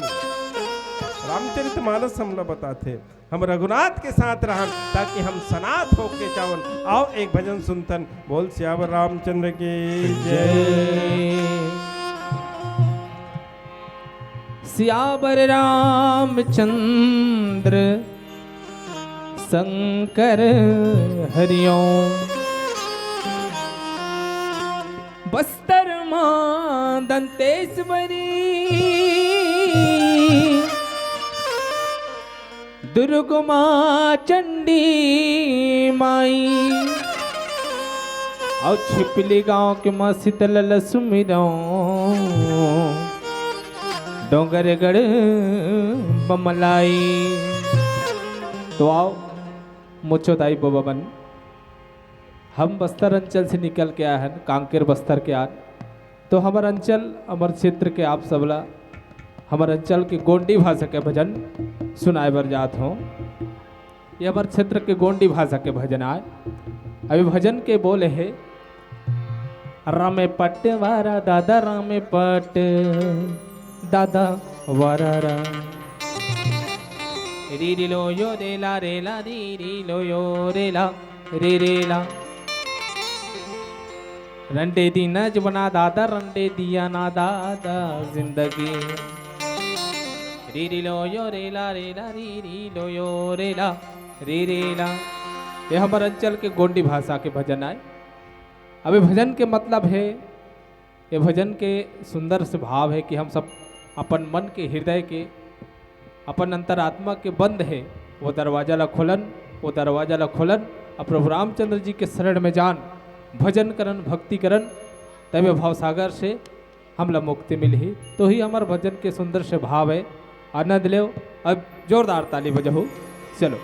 रामचरित मानस हमला बताथे, हम रघुनाथ के साथ रहन, ताकि हम सनाथ होके जावन। आओ एक भजन सुनतन। बोल सियावर रामचंद्र की जय। सियावर रामचंद्र शंकर हरिओम। बस्तर माँ दंतेश्वरी, दुर्ग माँ चंडी माई, अउ छिपली गांव के माँ शीतल ल सुमिरंव, डोंगरगढ़ बमलाई। तो आओ, मुच्छो दाई बाबा मन, हम बस्तर अंचल से निकल के आए हन, कांकेर बस्तर के आन। तो हमर अंचल, हमर क्षेत्र के आप सबला हमर अंचल के गोंडी भाषा के भजन सुनाए बर जात हों। ये हमर क्षेत्र के गोंडी भाषा के भजन आय। अभी भजन के बोले हे, रामे पट वारा दादा, रामे पट दादा वारा रा। री री लो यो रे ला रे ला, री री लो यो रे ला रे रे ला। रंडे दिन जुबना दादा, रंडे दिया ना दादा जिंदगी। री री लो यो रे ला रे ला, री री लो यो रे ला रे रे ला। ये हमर अंचल के गोंडी भाषा के भजन आय। अभी भजन के मतलब हे, ये भजन के सुंदर से भाव हे कि हम सब अपन मन के, हृदय के, अपन अंतरात्मा के बंद हे, वो दरवाजा ला खोलन, वो दरवाजा ला खोलन, अउ प्रभु रामचंद्र जी के शरण में जान, भजन करन, भक्ति करन, तबे भवसागर से हमला मुक्ति मिलही। तो ही हमर भजन के सुंदर से भाव हे। आनंद लेव। अब जोरदार ताली बजाहू। चलो।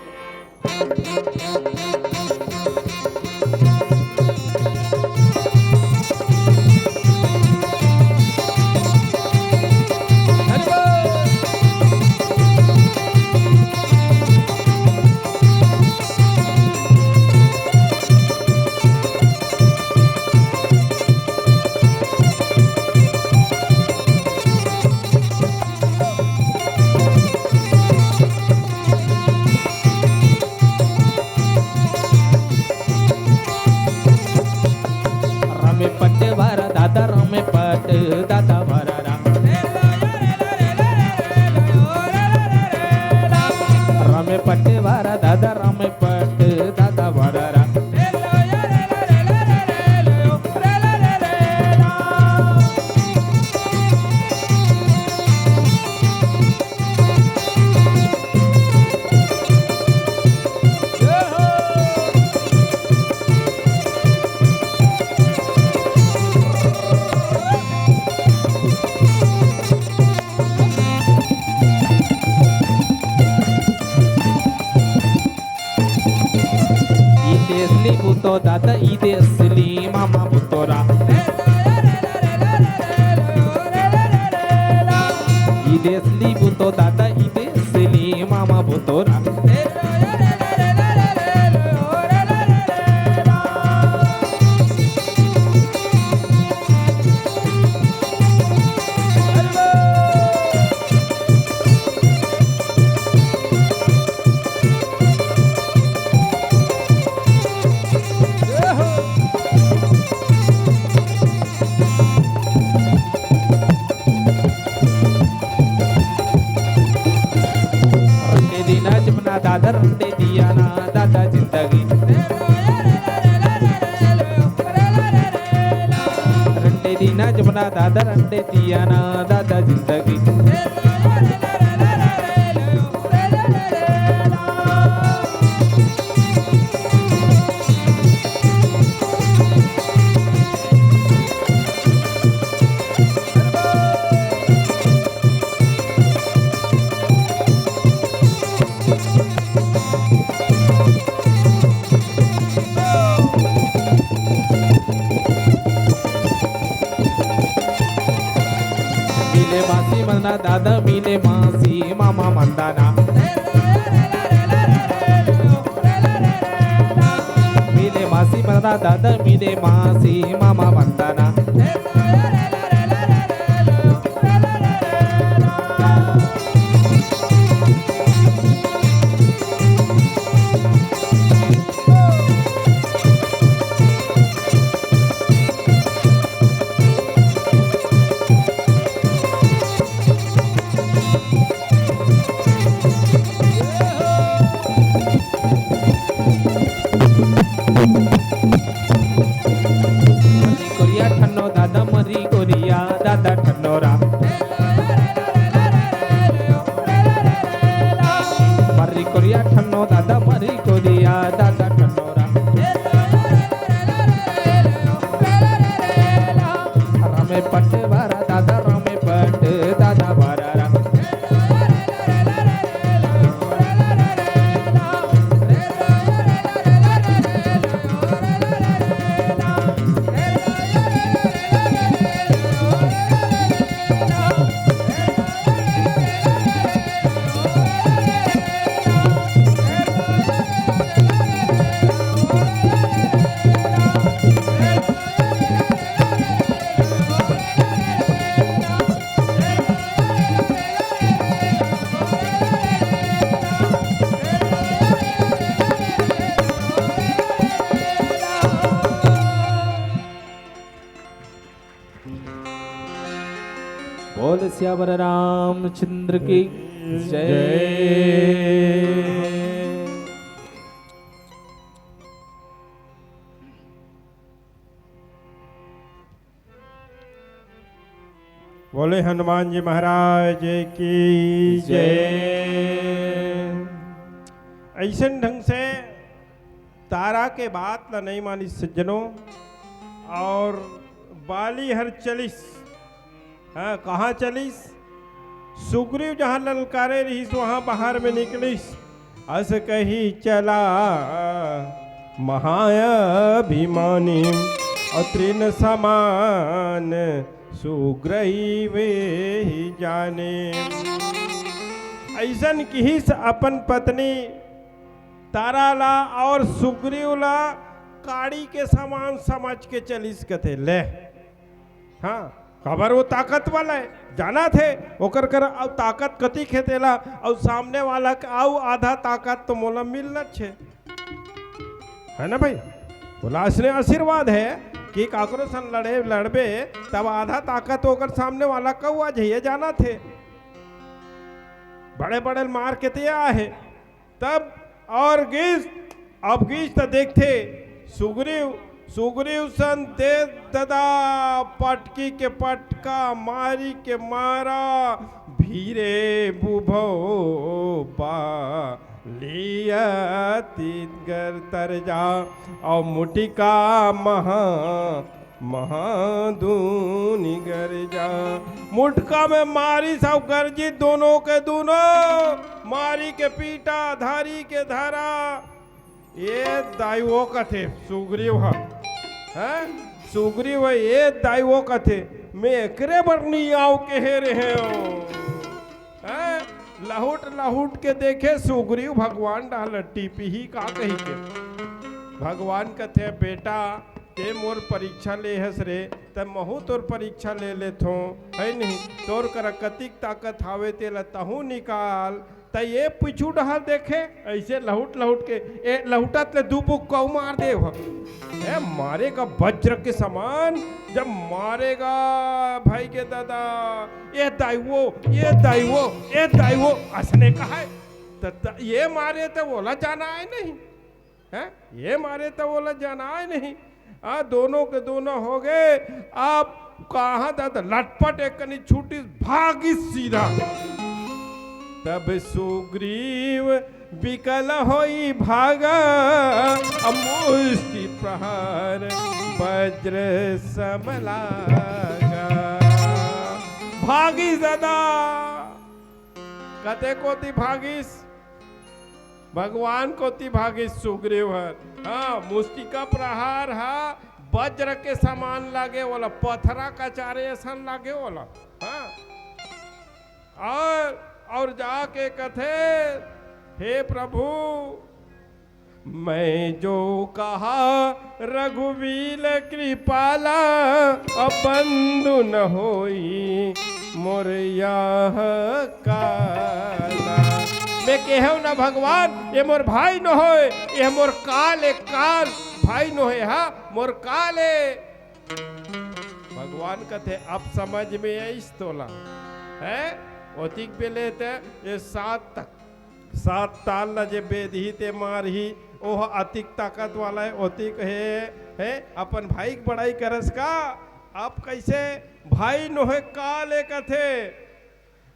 रामे पट वारा दादा, रामे पट दादा वारा रा। रामे पट वारा दादा, रामे पट दादा वारा रा। ई देसली बुतो दादा, ई देसली मामा बुतोरा। ई देसली बुतो दादा, ई देसली मामा बुतोरा। जमुना दादा रंडे दिया ना दादा जिंदगी। रंडे दीना जमुना दादा रंडे दिया ना दादा जिंदगी। मिले मासी मन्ना दादा, मिले मासी मामा मंदाना। मिले मासी मन्ना दादा, मिले मासी मामा मंदाना। मर्री कोरिया ठन्नो दादा, मर्री कोरिया दादा ठन्नो रा। मर्री कोरिया ठन्नो दादा, मर्री कोरिया दादा ठन्नो रा। रमे पट वारा दादा, रमे पट दादा वारा रा। बोल सियावर रामचंद्र की जय। बोले हनुमान जी महाराज की जय। अइसन ढंग से तारा के बात ला नइ मानिस सज्जनों, और बाली हर चलिस। हाँ, कहाँ चलिस? सुग्रीव जहाँ ललकारे रहिस, वहाँ बाहर में निकलिस। अस कही चला महाअभिमानी, और तृण समान सुग्रीव ही जाने। अइसन किहिस अपन पत्नी तारा ला और सुग्रीव ला काड़ी के समान समझ के चलिस कथे, ले। हाँ, काबर वो ताकत वाला हे, जानथे ओकर कर अउ ताकत कतिक हे तेला, अउ सामने वाला के अउ आधा ताकत तो मोला मिलना छे, है ना भाई? बोला, असने आशीर्वाद हे कि काकरो सन लड़े, लड़बे, तब आधा ताकत ओकर सामने वाला कौआ जइए, जानथे। बड़े बड़े मार के ते आहे। तब और गीस, अब गीस त देखथे, सुग्रीव, सुग्रीव सन दे ददा पटकी के पटका, मारी के मारा, भीरे बुभो पा लिया तीत गर तर जा, और मुटिका महा महादूनि गरजा। मुटका में मारी सब गरजी, दोनों के दोनों, मारी के पीटा, धारी के धारा। ए दाई वो कथे सुग्रीव ह, हैं? सुग्रीव ह, ए दाई वो कथे, मैं एकरे बर नी आव कहे रहे हो। हैं? लहुट लहुट के देखे सुग्रीव भगवान डाल टीपी ही का कही के। भगवान कथे, बेटा, ते मोर परीक्षा ले हस रे, त महू तोर परीक्षा ले लेथों, है नहीं? तोर करा कतिक ताकत हावे, तेला तहूँ निकाल। त ये पीछू डहर देखे, अइसे लहुट लहुट के, ए, लहुटत ले दू बुक कऊ मार दे हो। ए, मारेगा वज्र के समान, जब मारेगा भाई के दादा, ए दाई वो, ए दाई वो, ए दाई वो, असने कहा है। त, त ये मारे त ओला जाना आय नहीं, हैं? ये मारे त ओला जाना आय नहीं। आ, दोनों के दोनों हो गए। अब कहाँ दादा लटपट एक कनी छूटी, भागी सीधा। तब सुग्रीव बिकल होई भागा, अब मुष्टि प्रहार वज्र सम लागा। भागी दादा, कते कोती भागिस? भगवान कोती भागिस सुग्रीव हर। हाँ, मुष्टिका प्रहार हा वज्र के समान लागे ओला, पथरा कचारे असन लागे ओला। हाँ। और, और जाके कथे, "हे प्रभु, मैं जो कहा रघुवीर कृपाला, अब बंधु न होई मोर यह काला।" मैं केहेव ना भगवान, ये मोर भाई न होय, ये मोर काल, एक काल भाई न होय, हा मोर काल ए। भगवान कथे, "अब समझ में आइस तोला, हैं?" ओतिक बेले ते ये सात तक, सात ताल ला जे बेदही ते मारही, ओह अतिक ताकत वाला हे, ओतिक हे, हे, अपन भाई के बड़ाई करस का? अब कैसे भाई नोहे काल ए कथे,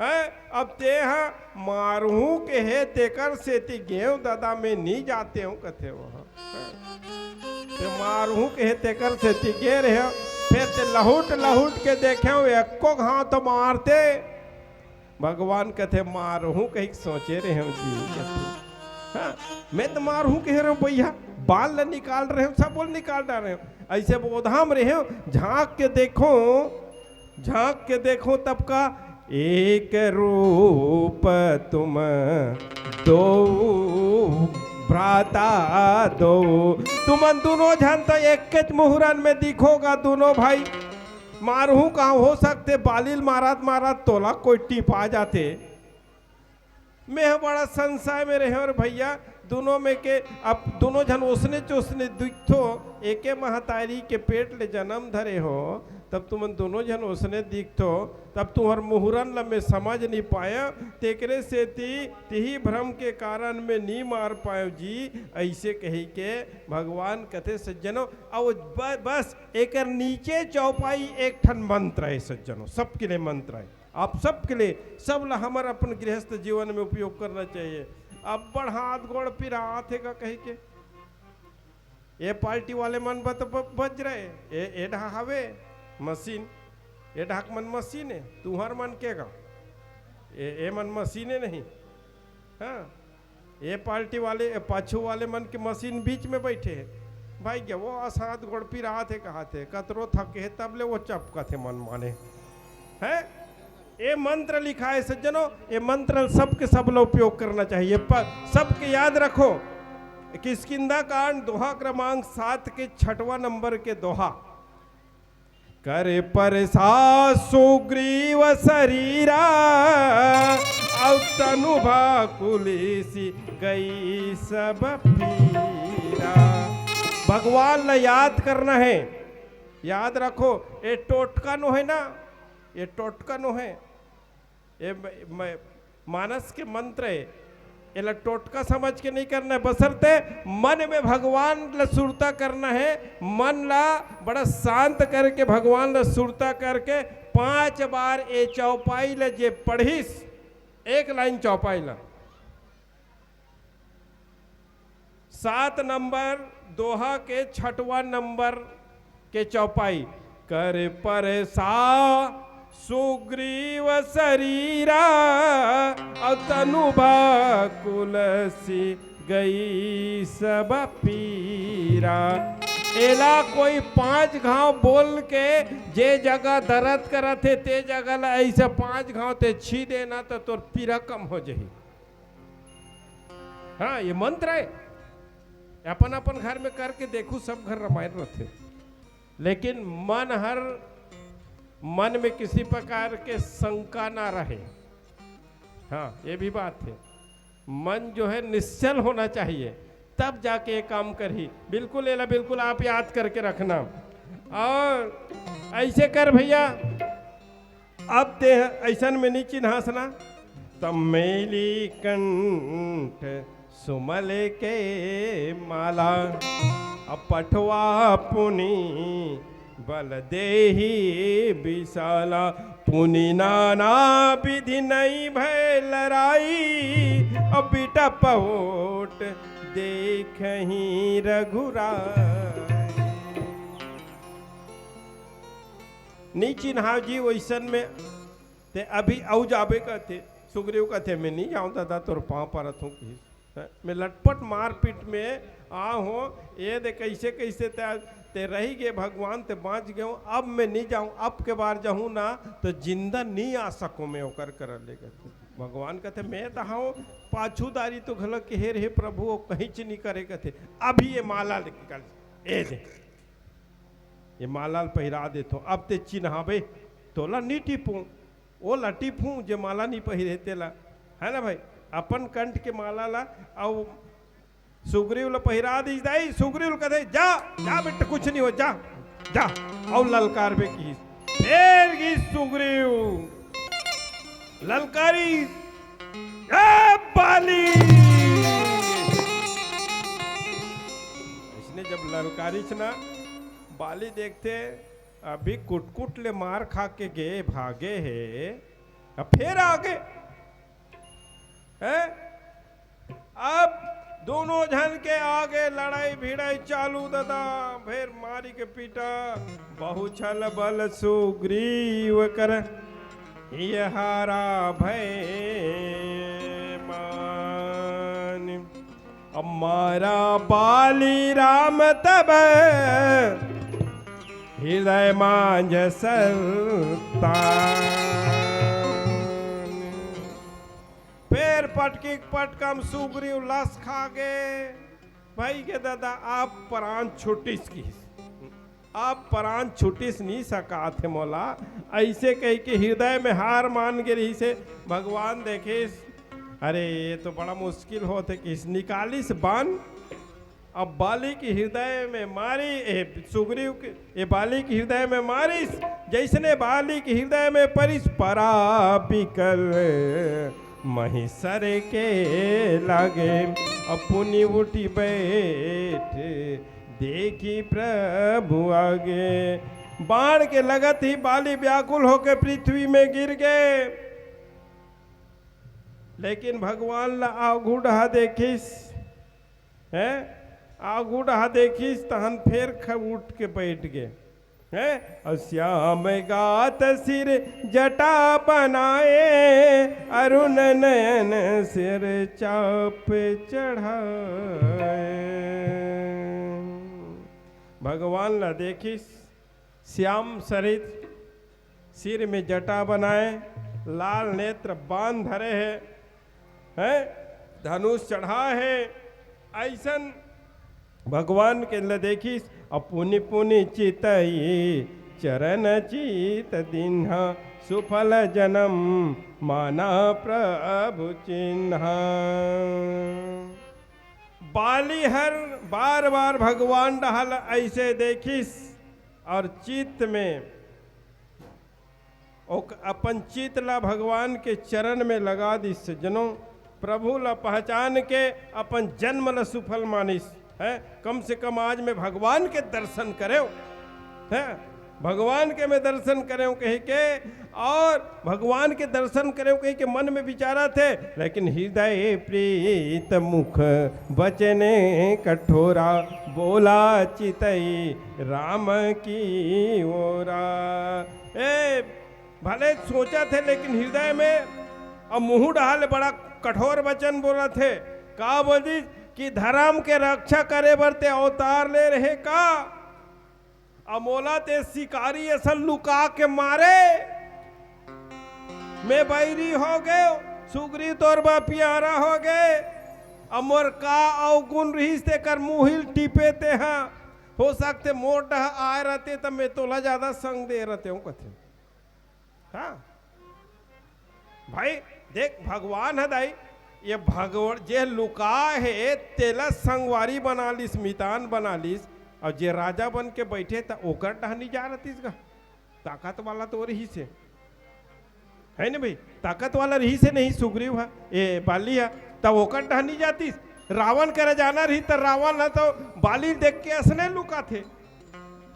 हैं? अब ते हा मारहूं के हे, तेकर सेती गेंव दादा में नी जाते हूं कथे वो हा। ते मारहूं के हे, तेकर सेती गे रहे हो, फेर ते लहुट लहुट के देखे हो, एको घांव तो मारते। भगवान कथे, "मारहूं कहिके सोचे रहे हो जी।" हाँ, मैं तो मारहूं कहे रहे हो भैया, बाल ला निकाल रहे हो, सब बोल निकाल डारे हो, ऐसे बोधाम रहे हो, झांक के देखो, झांक के देखो तब का, "एक रूप तुम दो भ्राता दो।" तुमन दोनों झन तो एक मुहूर्त में दिखोगा, दोनों भाई। मारहूं कहा, हो सकथे बाली ल मारत मारत तोला कोई टिपा जाथे। मैं ह बड़ा संशय में रहे, और भैया, दोनों में के, अब दोनों झन ओसने च ओसने दिखथो, एके महतारी के पेट ले जन्म धरे हो, तब तुमन दोनों झन ओसने दिखथो, तब तुंहर मुहूर्त ल मैं समझ नहीं पाया, तेकरे सेती तिही भ्रम के कारण मैं नहीं मार पायो जी, ऐसे कही के भगवान कथे सज्जनों। अब ब-, बस एकर नीचे चौपाई एक ठन मंत्र है सज्जनों, सबके लिए मंत्र है। आप सबके लिए, सब ला हमर अपन गृहस्थ जीवन में उपयोग करना चाहिए। अब्बड़ हाथ गोड़ पिरात हे का कहि के, ए पार्टी वाले मन बत-, ब-, बज रहे, ए, ए ढा हवे मशीन, ए ढाक मन मशीन है, तुहर मन के गा, ए, ए मन मशीन है नहीं। हाँ, ए पार्टी वाले, ए पाछू वाले मन के मशीन बीच में बैठे हे। भाई गे, वो असात गोड़ पिरात हे, कहात हे, कतरो थके हे, तब ले वो चपकत हे मन माने। हैं? ए मंत्र लिखा है सज्जनों, ए मंत्र सबके सब ला उपयोग करना चाहिए। प-, सबके याद रखो, किष्किंधा कांड दोहा क्रमांक सात के छठवां नंबर के दोहा। कर परसा सुग्रीव सरीरा, अउ तनु भाकुलिसि गई सब पीरा। भगवान ला याद करना है, याद रखो, ये टोटका नो है ना, ये टोटका नो है, ये म-, म-, मानस के मंत्र है, एला टोटका समझ के नहीं करना है, बसरते मन में भगवान ला सुरता करना है। मन ला बड़ा शांत करके, भगवान ला सुरता करके पांच बार ए चौपाई ला जे पढ़िस, एक लाइन चौपाई ला, सात नंबर दोहा के छठवां नंबर के चौपाई, कर परसा सुग्रीव सरीरा, अउ तनु भाकुलिसि गई सब पीरा। एला कोई पांच घांव बोल के, जे जगह दर्द करत हे, ते जगह ला ऐसे पांच घांव ते छी देना, तो तोर पीरा कम हो जाही। हाँ, ये मंत्र है, अपन अपन घर में करके देखू, सब घर रामायण रथे, लेकिन मन हर, मन में किसी प्रकार के शंका ना रहे। हाँ, ये भी बात है, मन जो है निश्चल होना चाहिए, तब जाके ये काम करही। बिल्कुल, एला बिल्कुल आप याद करके रखना। और ऐसे कर भैया, अब ते ऐसन में नहीं चिन्हासना, सम्मेली कंठ सुमल के माला, अपठवा पुनि बल देहि विशाला। पुनि नाना विधि नइ भय लड़ाई, अब बिटप ओट देखहि रघुराई। नी चिन्हाव जी, वइसन में ते अभी अउ जाबे कथे। सुग्रीव कथे, "मैं नहीं जाऊं दादा, तोर पांव परत हूं," कहिस। हैं? "मैं लटपट मारपीट में आ हो, ये दे कइसे कइसे ते, ते रहि गे भगवान, ते बांच गे हो, अब मैं नहीं जाऊं, अब के बार जाऊं ना तो जिंदा नहीं आ सकूं मैं ओकर करा ले," कथे। भगवान कथे, "मैं तो हूं पाछूदारी तो घलो के हेर हे प्रभु, वो कहीं च नहीं करे," कथे। "अभी ये माला निकल, ए दे, ये माला ल पहिरा देथों, अब ते चिन्हाबे, तोला नहीं टिपूं।" ओला टिपहूं, जे माला नी पहिरे तेला, है ना भाई? अपन कंठ के माला ला, अउ सुग्रीव ला पहिरा दीस दाई। सुग्रीव ला कथे, "जा, जा बेटा, कुछ नहीं हो, जा, जा।" अउ ललकारबे किहिस। फेर गिस सुग्रीव, ललकारी, "ए बाली!" इसने जब ललकारिस ना, बाली देखथे, अभी कुटकुट ले मार खा के गे, भागे हे, अब फेर आगे, हैं? अब दोनों झन के आगे लड़ाई भिड़ाई चालू दादा, फेर मारी के पीटा, बहु छल बल सुग्रीव कर, ये हारा भय मान। अब मारा बाली राम तब, हृदय मांझ संतान। फेर पटकी पटकम सुग्रीव लस खा गे। भाई के दादा, अब परान छुटिस किहिस। अब परान छुटिस नी सकात हे मोला, अइसे कहिके हृदय में हार मान गे रहिस हे। भगवान देखिस, अरे, ये तो बड़ा मुश्किल होत हे किहिस, निकालिस बान। अब बाली के हृदय में मारी, ए, सुग्रीव के, ए, बाली के हृदय में मारिस, जइसने बाली के हृदय में परिस, परा बिकल महि सर के लागे, अब पुनि उठि बैठ देखि प्रभु आगे। बाण के लगत ही बाली व्याकुल होके पृथ्वी में गिर गे, लेकिन भगवान ला आघू डहा देखिस, हैं? आघू डहा देखिस, तहन फेर ख-, उठ के बैठ गे, हैं? अउ श्याम गात सिर जटा बनाए, अरुण नयन सिर चाप चढ़ाए। भगवान ला देखिस, श्याम सरित, सिर में जटा बनाए, लाल नेत्र बाण धरे हे, हैं? धनुष चढ़ा हे। अइसन भगवान के ल देखिस, अउ पुनि पुनि चितई चरण चित दिन्हा, सुफल जनम माना प्रभु चिन्हा। बाली हर बार बार भगवान डहा ल अइसे देखिस अउ चित्त में ओक-, अपन चित ला भगवान के चरण में लगा दिस। जनों, प्रभु ला पहचान के अपन जन्म ला सुफल मानिस। हैं, कम से कम आज मैं भगवान के दर्शन करेंव, हैं, भगवान के मैं दर्शन करेंव कहिके, अउ भगवान के दर्शन करेंव कहिके मन में विचारथे, लेकिन हृदय प्रीत मुख बचने कठोरा, बोला चितई राम की ओरा। ए, भले सोचथे, लेकिन हृदय में अउ मुंह डहा ले बड़ा कठोर वचन बोलथे। का बोल दिस कि धर्म के रक्षा करे बर ते अवतार ले रहे का? अउ मोला ते शिकारी असन लुका के मारे, मैं बैरी हो गे, सुग्रीव तोर बर प्यारा हो गे, अउ मोर का अवगुण रहिस तेकर मुहिल टिपे तेहा। हो सकथे मोर डहा आए रहते त मैं तोला ज्यादा संग दे रहतेंव कथे। हाँ भाई, देख, भगवान ह दाई, ये भगवान जे लुका हे तेला संगवारी बना लिस, मितान बना लिस, अउ जे राजा बन के बैठे त ओकर डहा नी जा रहतिस गा, ताकत वाला तो रहिस हे। है ना भाई? ताकत वाला रहिस हे नहीं सुग्रीव ह, ए, बाली ह, तब ओकर डहनी जातिस। रावण करा जाना रही त रावण ह तो बाली देख के असने लुकाथे।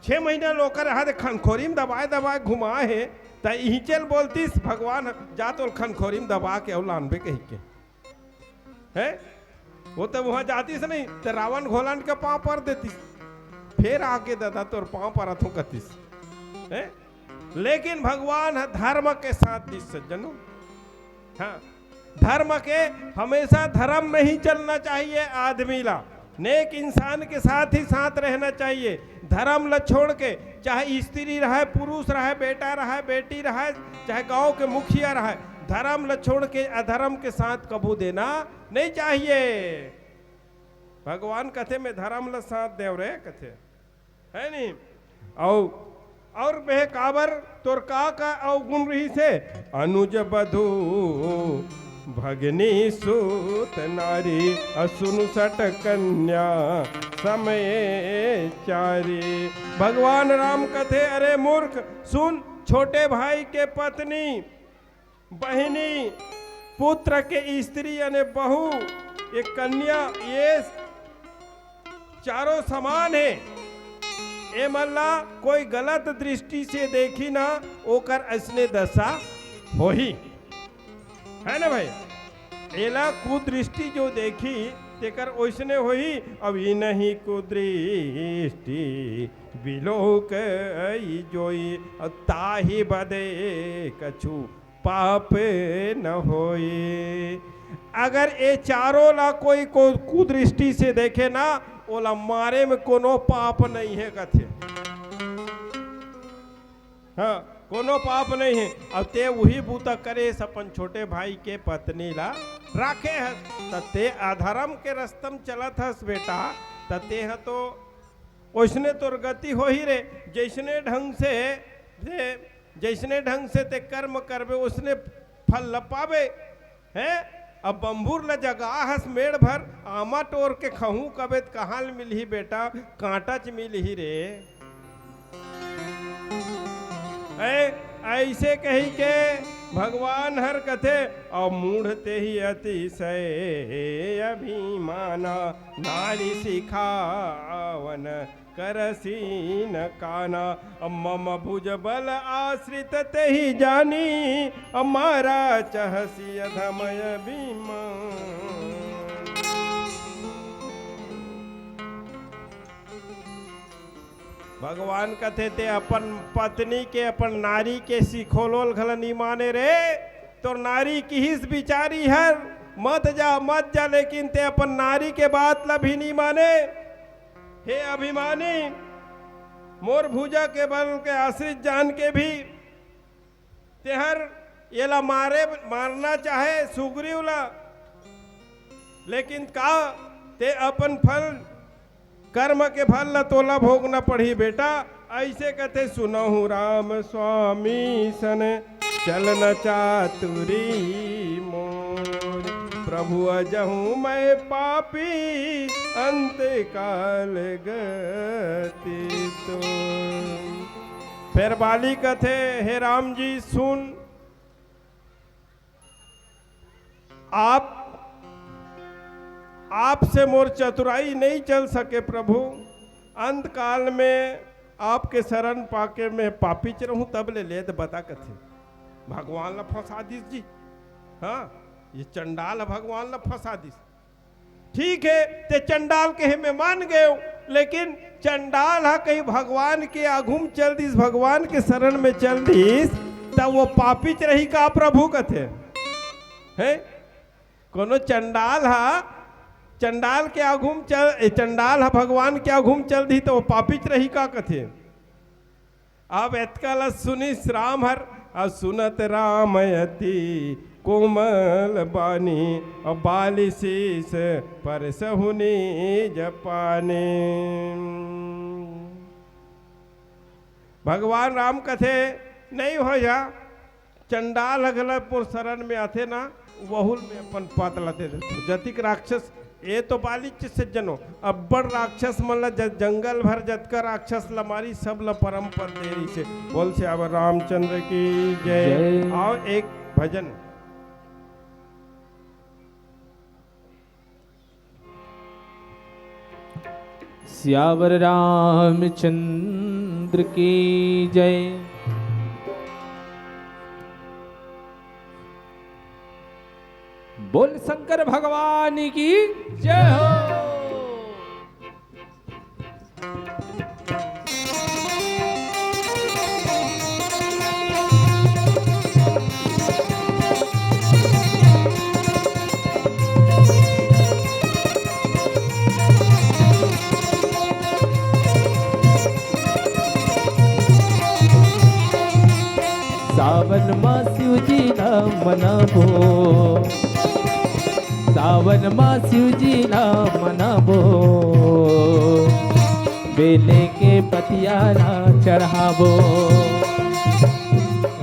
छह महीना ल ओकर यहाँ दे खनखोरी म दबाए दबाए घुमाए हे, त इही चल बोलतिस भगवान ह, "जा तोल खनखोरी म दबा के अउ लानबे" कहि के। हैं? वो तो वहां जातिस नहीं, तो रावण घोलन के पांव पर देतिस, "फेर आके दादा तोर पांव परत हूं" कतिस। हैं? लेकिन भगवान ह धर्म के साथ दिस, सज्जनों। हाँ, धर्म के, हमेशा धर्म में ही चलना चाहिए आदमी ला। नेक इंसान के साथ ही साथ रहना चाहिए। धर्म ल छोड़ के, चाहे स्त्री रहे, पुरुष रहे, बेटा रहे, बेटी रहे, चाहे गांव के मुखिया रहे, धर्म ल छोड़ के अधर्म के साथ कभू देना नहीं चाहिए। भगवान कथे, "मैं धर्म ल साथ देव रे," कथे, है नी? अउ, अउ बे काबर तोर का का अवगुण रहिस हे? अनुज बधू भगनी सूत नारी, असुन सट कन्या समय चारी। भगवान राम कथे, "अरे मूर्ख, सुन, छोटे भाई के पत्नी, बहिनी, पुत्र के स्त्री यानी बहू, ये कन्या, ये चारों समान हे। एमन ला कोई गलत दृष्टि से देखी ना, ओकर असने दशा होही।" है ना भाई? एला कुदृष्टि जो देखी, तेकर ओइसने होही। अब इनही कुदृष्टि बिलोक अई जोई, अब ताही बदे कछु पाप न होई। अगर ए चारों ला कोई को कुदृष्टि से देखे ना, ओला मारे में कोनो पाप नहीं है कथे। हाँ, कोनो पाप नहीं है। अब ते उही बूता करे, अपन छोटे भाई के पत्नी ला राखे हस, त ते अधर्म के रस्तम चलत हस बेटा, त ते ह तो ओइसने तोर गति होही रे, जइसने ढंग से, से, जइसने ढंग से ते कर्म करबे, ओइसने फल ल पाबे। हैं? अब बम्बूर ल जगा हस मेड़ भर, आमा टोर के खहूं कबे त कहाँ ल मिलही बेटा, कांटाच मिलही रे। ऐ, ऐसे कही के भगवान हर कथे, "अउ मूढ़ तेहि अतिशय अभिमाना, नारी सिखावन करसीन काना। अब मम भुज बल आश्रित तेहि जानी, अब मारा चहसी अधम अभिमान।" भगवान कथे, "ते अपन पत्नी के, अपन नारी के सिखोलोल घला नी माने रे। तोर नारी किहिस बिचारी हर, मत जा, मत जा, लेकिन ते अपन नारी के बात ला भी नी माने। हे अभिमानी, मोर भुजा के बल के आश्रित जान के भी तेहर एला मारे, मारना चाहे सुग्रीव ला, लेकिन का ते अपन फल, कर्म के फल ला तोला भोगना पड़ही बेटा।" ऐसे कथे, "सुनहु राम स्वामी सन चलन चातुरी मोर, प्रभु अजहु मैं पापी अंत काल गति तो।" फेर बाली कथे, "हे राम जी सुन, आप, आपसे मोर चतुराई नहीं चल सके प्रभु। अंत काल में आपके शरण पाके मैं पापीच रहूं, तब ले लेत बता," कथे। भगवान ला फंसा दिस जी। हाँ, ये चंडाल भगवान ला फंसा दिस। ठीक है, ते चंडाल कहे में मान गए, लेकिन चंडाल हा कहीं भगवान के आघू में चल दिस, भगवान के शरण में चल दिस, तब वो पापीच रही का प्रभु कथे? हैं? कोनो चंडाल हा, चंडाल के आघू में चल, ए, चंडाल हा भगवान के आघू में चल दिस, तो वो पापीच रही का कथे? अब एतका ल सुनिस राम हर, अउ सुनत राम अति कोमल बानी, अउ बाली शीस परसहु निज पानी। भगवान राम कथे, "नहीं हो जा, चंडाल ह घला मोर शरण में आथे ना, वहुल में अपन पत ला दे देथे।" जतिक राक्षस, ए तो बाली च सज्जनो, अब्बड़ राक्षस मन ला ज-, जंगल भर जतका राक्षस ला मारी, सब ला परम पद दे रहिसे। बोल सियावर रामचंद्र की जय। जय। अउ एक भजन। सियावर रामचंद्र की जय। बोल शंकर भगवान की जय हो। सावन मा शिव जी ला मनाबो, सावन मा शिव जी ला मनाबो, बेले के पतिया ला चढ़ाबो,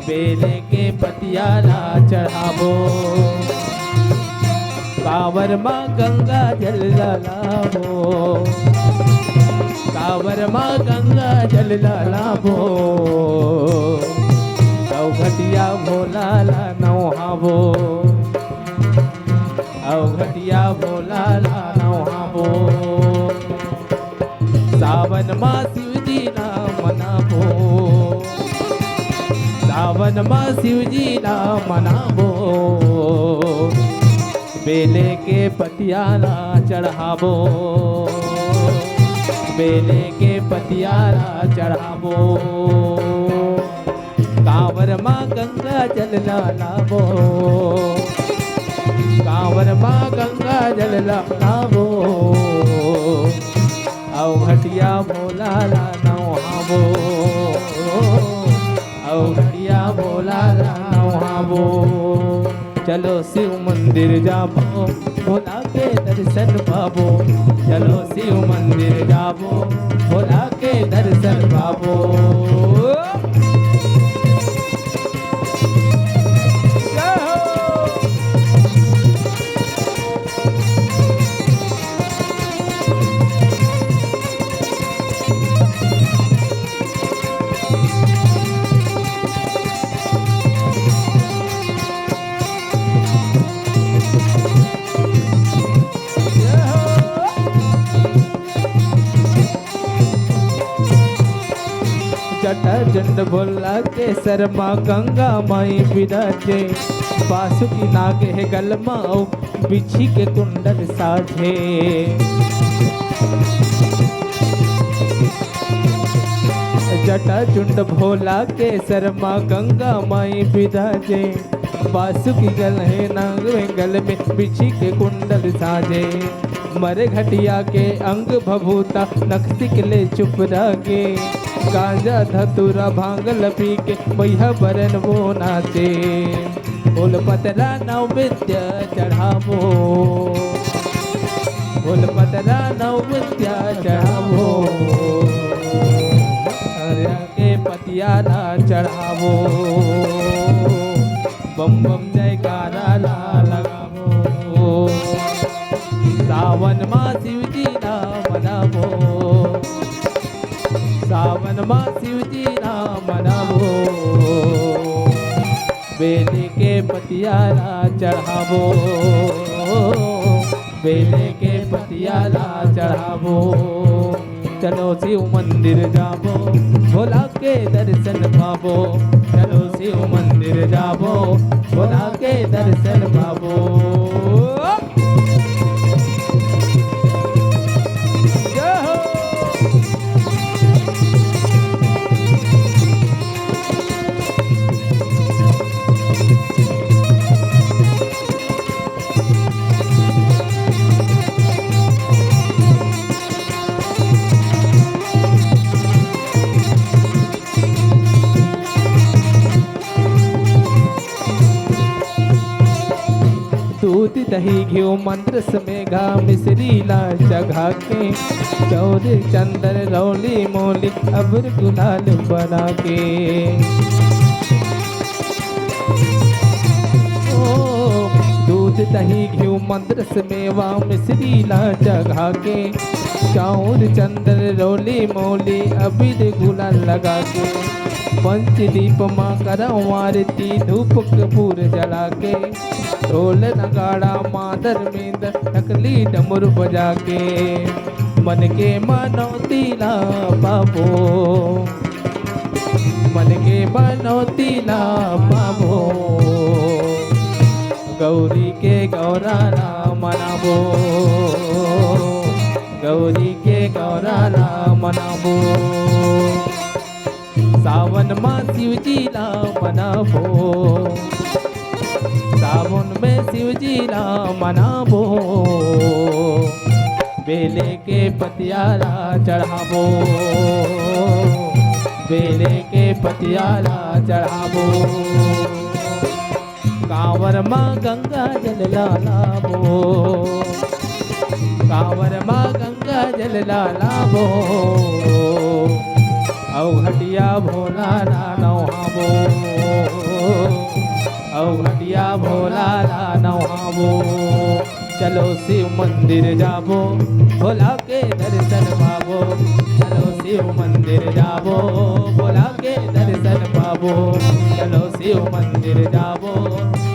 बेले के पतिया ला चढ़ाबो। कांवर मा गंगा जल ला लाबो, कांवर मा गंगा जल ला लाबो। अउ घटिया भोला ला नौहाबो, अउ घटिया भोला ला नौहाबो। सावन मा शिव जी ला मनाबो, सावन मा शिव जी ला मनाबो। बेले के पतिया ला चढ़ाबो, बेले के पतिया ला चढ़ाबो। कांवर मा गंगा जल ला लाबो, कांवर मा गंगा जल ला लाबो। अउ घटिया भोला ला नौहाबो, अउ घटिया भोला ला नौहाबो। चलो शिव मंदिर जाबो, भोला के दर्शन पाबो। चलो शिव मंदिर जाबो, भोला के दर्शन पाबो। जय हो। जटाजूट भोला के सर मा गंगा माई बिराजे, बासुकी नाग हे गल मा अउ बिछी के कुंडल साजे। जटाजूट भोला के सर मा गंगा माई बिराजे, बासुकी गल हे नाग में गल में बिछी के कुंडल साजे। मरे घटिया के अंग भभूता नखसिक ले चुपरा गे, गांजा धतूरा भांग ल पी के बइहा बरन वो नाचे। फूल पतरा नैवेद्य चढ़ाबो, फूल पतरा नैवेद्य चढ़ाबो। अरे के पतिया ला चढ़ाबो, बम बम जयकारा ला लगाबो। सावन मा शिव जी ला मनाबो, सावन मा शिव जी ला मनाबो। बेली के पतिया ला चढ़ाबो, बेली के पतिया ला चढ़ाबो। चलो शिव मंदिर जाबो, भोला के दर्शन पाबो। चलो शिव मंदिर जाबो, भोला के दर्शन पाबो। जय हो। दूध दही घिव मंत्र समेघा मिश्री ला चघा के, चौर चंदन रौली मोली अबीर गुलाल बना के। ओ, दूध दही घिव मंत्र समेवा मिश्री ला चघा के, चौर चंदन रौली मोली अबीर गुलाल लगा के। पंचदीप मा करंव आरती धूप कपूर जला के, ढोल नगाड़ा मादर मेंद ढकली डमरू बजा के। मन के मनौती ला पाबो, मन के मनौती ला पाबो, गौरी के गौरा ला मनाबो, गौरी के गौरा ला मनाबो। सावन मा शिव जी ला मनाबो, सावन में शिव जी ला मनाबो। बेले के पतिया ला चढ़ाबो, बेले के पतिया ला चढ़ाबो। कांवर मा गंगा जल ला लाबो, कांवर मा गंगा जल ला लाबो। अउ घटिया भोला ला नहाबो, अउ घटिया भोला ला नहाबो। चलो शिव मंदिर जाबो, भोला के दर्शन पाबो। चलो शिव मंदिर जाबो, भोला के दर्शन पाबो। चलो शिव मंदिर जाबो,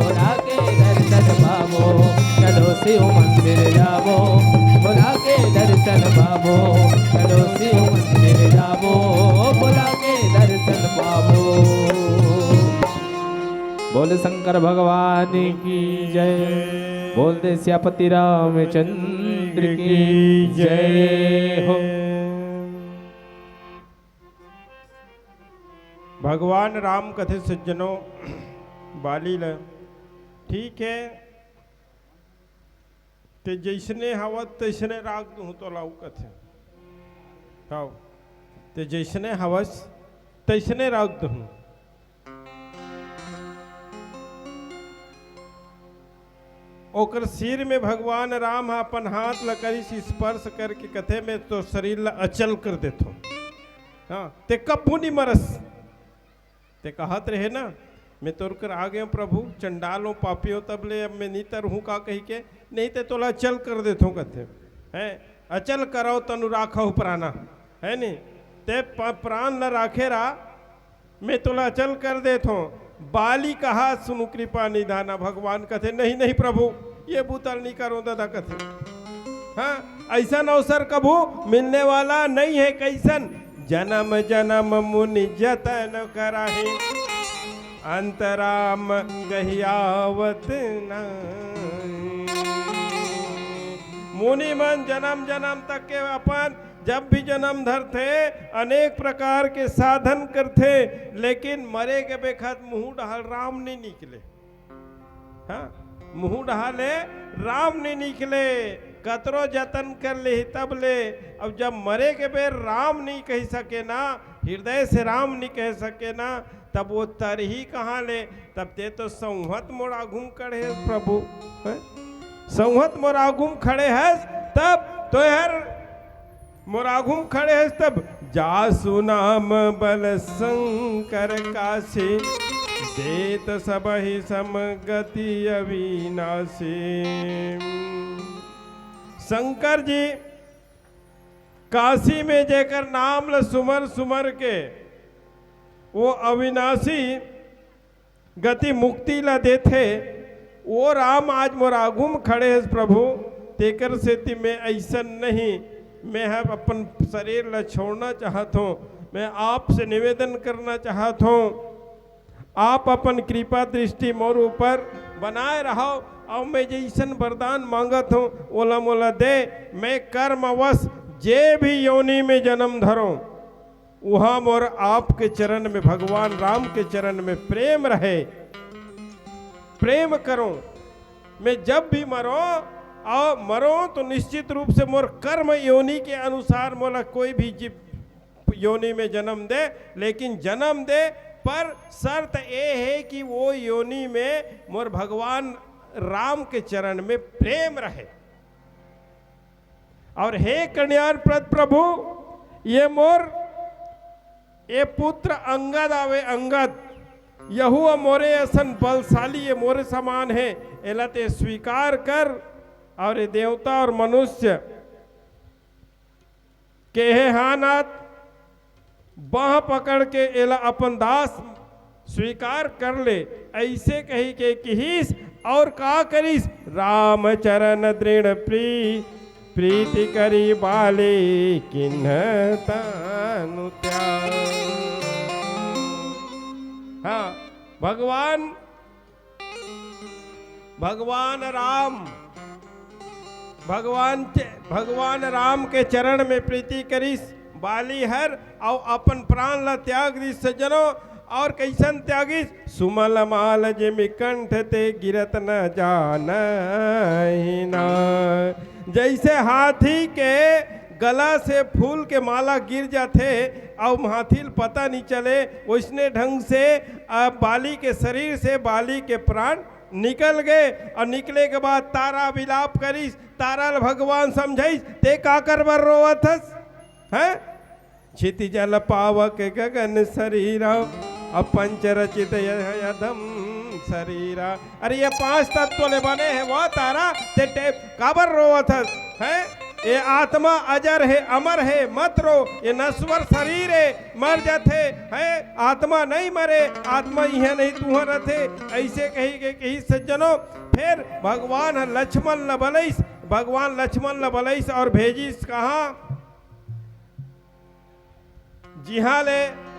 भोला के दर्शन पाबो। चलो शिव मंदिर जाबो, भोला के दर्शन पाबो। चलो शिव मंदिर जाबो, भोला के दर्शन पाबो। बोल शंकर भगवान की जय, बोल दे सियापति रामचंद्र की जय हो। भगवान राम कथे सज्जनों, बाली ल, ठीक है, ते जैसने हवस तैसने राख दूँ तोला, कथे। हव, ते जैसने हवस तैसने राख दूँ। ओकर सिर में भगवान राम ह अपन हाथ ल करिस स्पर्श करके कथे, "मैं तोर शरीर ल अचल कर देथों। हाँ, ते कभू नहीं मरस।" ते कहत रहे ना, "मैं तोर कर आ गयों प्रभु, चंडाल हों, पापी हों, तब ले अब मैं नहीं तरहूँ का कही के, नहीं ते तोला अचल कर देथों," कथे। हैं, "अचल करव तनु राखव प्राणा," है नी? ते प-, प्राण ल राखे रहा, मैं तोला अचल कर देथों। बाली कहा सुनु कृपा निधाना, भगवान कथे, "नहीं, नहीं प्रभु, ये बुता ल नहीं करों ददा," कथे। हाँ, ऐसन अवसर कभू मिलने वाला नहीं है। कैसन? "जन्म जन्म मुनि जतन कराहे, अंत राम कहियावत नाही।" मुनि मन जन्म जन्म तक के अपन जब भी जन्म धरथे, अनेक प्रकार के साधन करथे, लेकिन मरे के बेखत मुहूँ डहाल राम नहीं निकले। हाँ, मुहूँ डहाले राम नहीं निकले, कतरो जतन कर लेही तब ले। अब जब मरे के बेर राम नहीं कह सके ना, हृदय से राम नहीं कह सके ना, तब वो तरही कहाँ ले? तब ते तो संवत मोर आघू म खड़े हस प्रभु, हैं? संवत मोर आघू म खड़े हस, तब तो हर मोर आघू म खड़े हस तब, "जासु नाम बल शंकर काशी, देत सबहि सम गति अविनाशी।" शंकर जी काशी में जेकर नाम ल सुमर सुमर के वो अविनाशी गति मुक्ति ला देथे, वो राम आज मोर आगू म खड़े हे प्रभु, तेकर सेती मैं अइसन नहीं, मैं ह अपन शरीर ला छोड़ना चाहत हों। मैं आपसे निवेदन करना चाहत हों, आप अपन कृपा दृष्टि मोर ऊपर बनाए रहव, अउ मैं जइसन वरदान मांगत हों, ओला मोला दे। मैं कर्मवश जे भी योनि में जन्म धरों, उहाँ मोर आपके चरण में, भगवान राम के चरण में प्रेम रहे, प्रेम करों। मैं जब भी मरों अउ मरों तो निश्चित रूप से मोर कर्म योनि के अनुसार मोला कोई भी जीव योनि में जन्म दे, लेकिन जन्म दे, पर शर्त ए हे कि वो योनि में मोर भगवान राम के चरण में प्रेम रहे। अउ हे कल्याण प्रद प्रभु, ये मोर, ये पुत्र अंगद आवे, अंगद, यहू मोरे असन बलशाली, ये मोरे समान हे, एला ते स्वीकार कर। अउ ये देवता अउ मनुष्य केहे, "हाँ नाथ, बांह पकड़ के एला अपन दास स्वीकार कर ले, अइसे कहि के किहिस। और का करिस? राम चरण दृढ़ प्री-, प्रीति करी बाली किन्ह तनु त्याग। हाँ, भगवान, भगवान राम, भगवान च-, भगवान राम के चरण में प्रीति करिस बाली हर, अउ अपन प्राण ला त्याग दिस सज्जनों। और कइसन त्यागिस? सुमल माल जिमि कंठ ते गिरत न जानहि ना। जइसे हाथी के गला से फूल के माला गिर जाथे अउ हाथी ल पता नइ चले, ओइसने ढंग से, अ, बाली के शरीर से बाली के प्राण निकल गे। अउ निकले के बाद तारा विलाप करिस, तारा ल भगवान समझाइस, "ते काकर बर रोवत हस, हैं? क्षिति जल पावक गगन सरीरा, अउ पंच रचित यह अधम सरीरा।" अरे, ये पांच तत्व ले बने हे वो तारा, ते टे-, काबर रोवत हस, हैं? ये आत्मा अजर हे, अमर हे, मत रो। ये नश्वर शरीर हे, मर जाथे, हैं? आत्मा नइ मरे, आत्मा इहाँ नइ तुहाँ रथे। अइसे कहि के किहिस सज्जनों। फेर भगवान ह लक्ष्मण ल बलइस, भगवान लक्ष्मण ल बलइस और भेजिस कहाँ? जिहाँ ले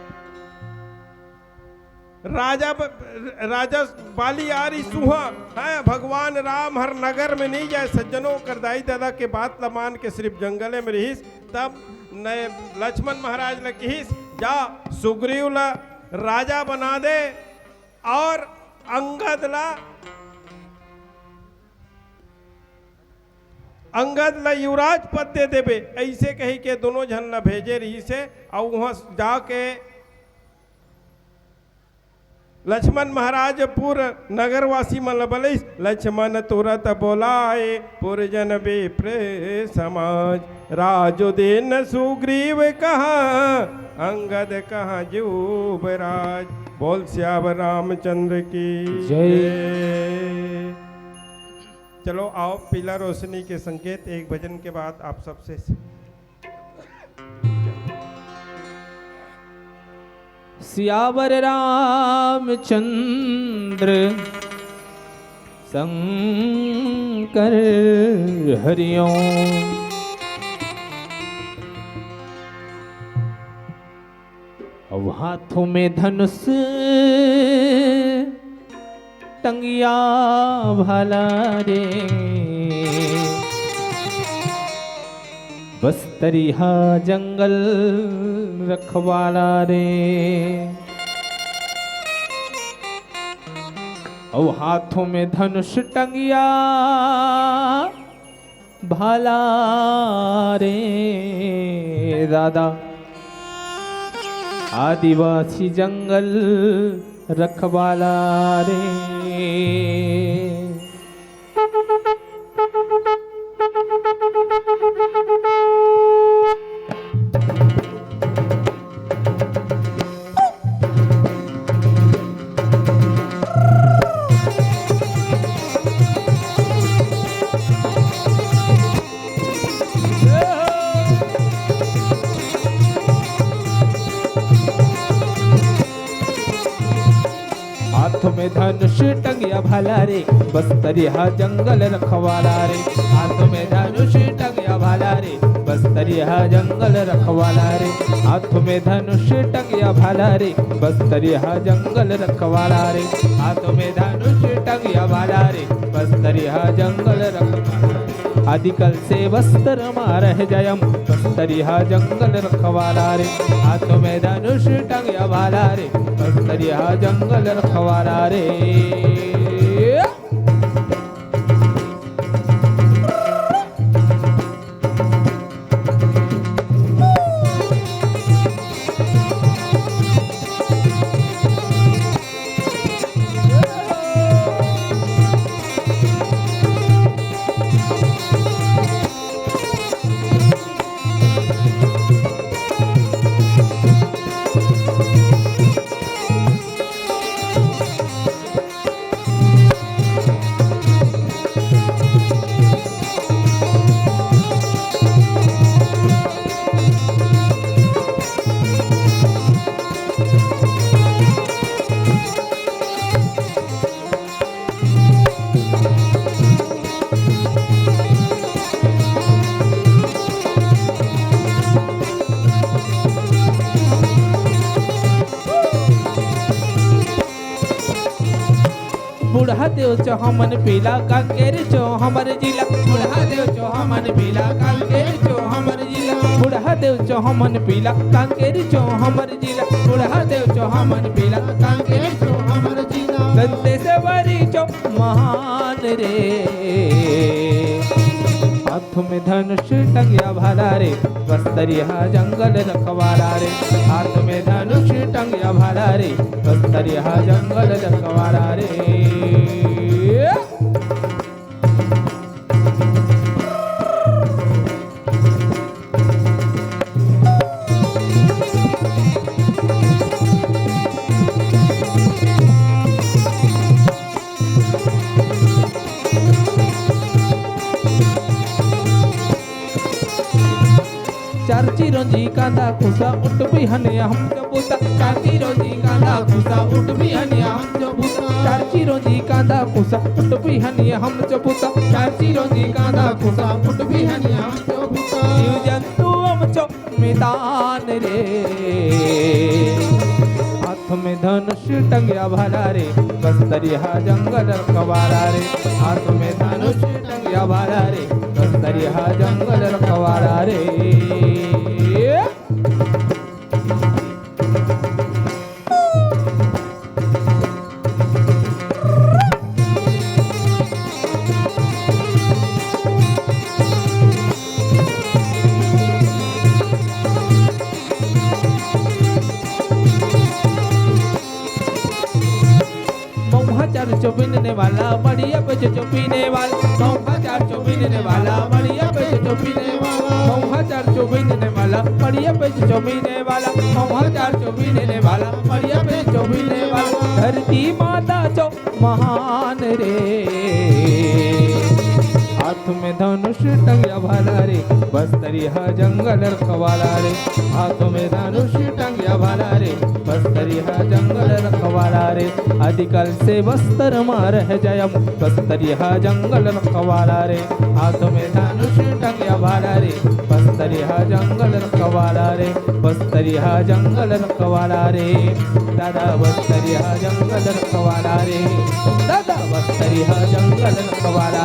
राजा ब-, राजा बाली आ रहिस उहाँ, हैं, भगवान राम हर नगर में नइ जाय। सज्जनों, कर दाई ददा के बात ल मान के सिर्फ जंगले में रहिस। तब न लक्ष्मण महाराज ल किहिस, "जा, सुग्रीव ल राजा बना दे और अंगद ल, अंगद ल युवराज पद दे देबे।" अइसे कहि के दोनों झन ल भेजे रहिस हे। अउ उहाँ जाके लक्ष्मण महाराज पुर नगरवासी मन ल बलइस, "लक्ष्मण तुरत बोलाए पुरजन विप्र समाज। राजु दीन सुग्रीव कहाँ, अंगद कहाँ युवराज।" बोल सियावर रामचंद्र की जय। जय। चलो आओ, पीला रोशनी के संकेत, एक भजन के बाद आप सबसे। सियावर रामचंद्र शंकर हरिओम। अब हाथों में धनुष टंगिया भाला रे, बस्तरिहा जंगल रखवाला रे। और हाथों में धनुष टंगिया भाला रे दादा, आदिवासी जंगल रखवाला रे। हाथ में धनुष टंगिया भाला रे, बस्तरिहा जंगल रखवाला रे। हाथ में धनुष टंगिया भाला रे, बस्तरिहा जंगल रखवाला रे। हाथ में धनुष टंगिया भाला रे, बस्तरिहा जंगल रखवाला रे। हाथ में धनुष टंगिया भाला रे, बस्तरिहा जंगल रखवाला रे। आदिकाल से बस्तर मा रहे जायम, बस्तरिहा जंगल रखवाला रे। हाथ में धनुष टंगिया भाला रे, बस्तरिहा जंगल रखवाला रे। बूढ़ा देव चो हमन पीला, कांकेर चो हमर जिला। बूढ़ा देव चो हमन पीला, कांकेर चो हमर जिला। बूढ़ा देव चो हमन पीला, कांकेर चो हमर जिला। बूढ़ा देव चो हमन पीला, कांकेर चो हमर जिला। दंतेश्वरी चो महान रे। हाथ में धनुष टंगिया भाला रे, बस्तरिया जंगल रखवाला रे। हाथ में धनुष टंगिया भाला रे, बस्तरिया जंगल रखवाला रे। चार चिरंजी कांदा कुसा उठ बिहनिया हम चबूता। चार चिरंजी कांदा कुसा उठ बिहनिया हम चबूता। चार चिरंजी कांदा कुसा उठ बिहनिया हम चबूता। चार चिरंजी कांदा कुसा उठ बिहनिया हम चबूता। जीव जंतु हम चो मैदान रे। हाथ में धनुष टंगिया भाला रे, बस्तरिया जंगल रखवाला रे। हाथ में धनुष टंगिया भाला रे, बस्तरिया जंगल रखवाला रे। मौहा चार चो बीनने वाला, बढ़िया पे चो पीने वाला। मौहा चार चो बीनने वाला, बढ़िया पे चो पीने वाला। मौहा चार चो बीनने वाला, बढ़िया पे चो पीने वाला। मौहा चार चो बीनने वाला, बढ़िया पे चो पीने वाला। धरती माता चो महान रे। हाथ में धनुष टंगिया भाला रे, बस्तरिया जंगल रखवाला रे। हाथ में धनुष टंगिया भाला रे, बस्तरिया जंगल रखवाला रे। आदिकाल से बस्तर मा रह जायम, बस्तरिया जंगल रखवाला रे। हाथ में धनुष टंगिया भाला रे, बस्तरिया जंगल रखवाला रे। बस्तरिया जंगल रखवाला रे, दादा बस्तरिया जंगल रखवाला रे। दादा बस्तरिया जंगल रखवाला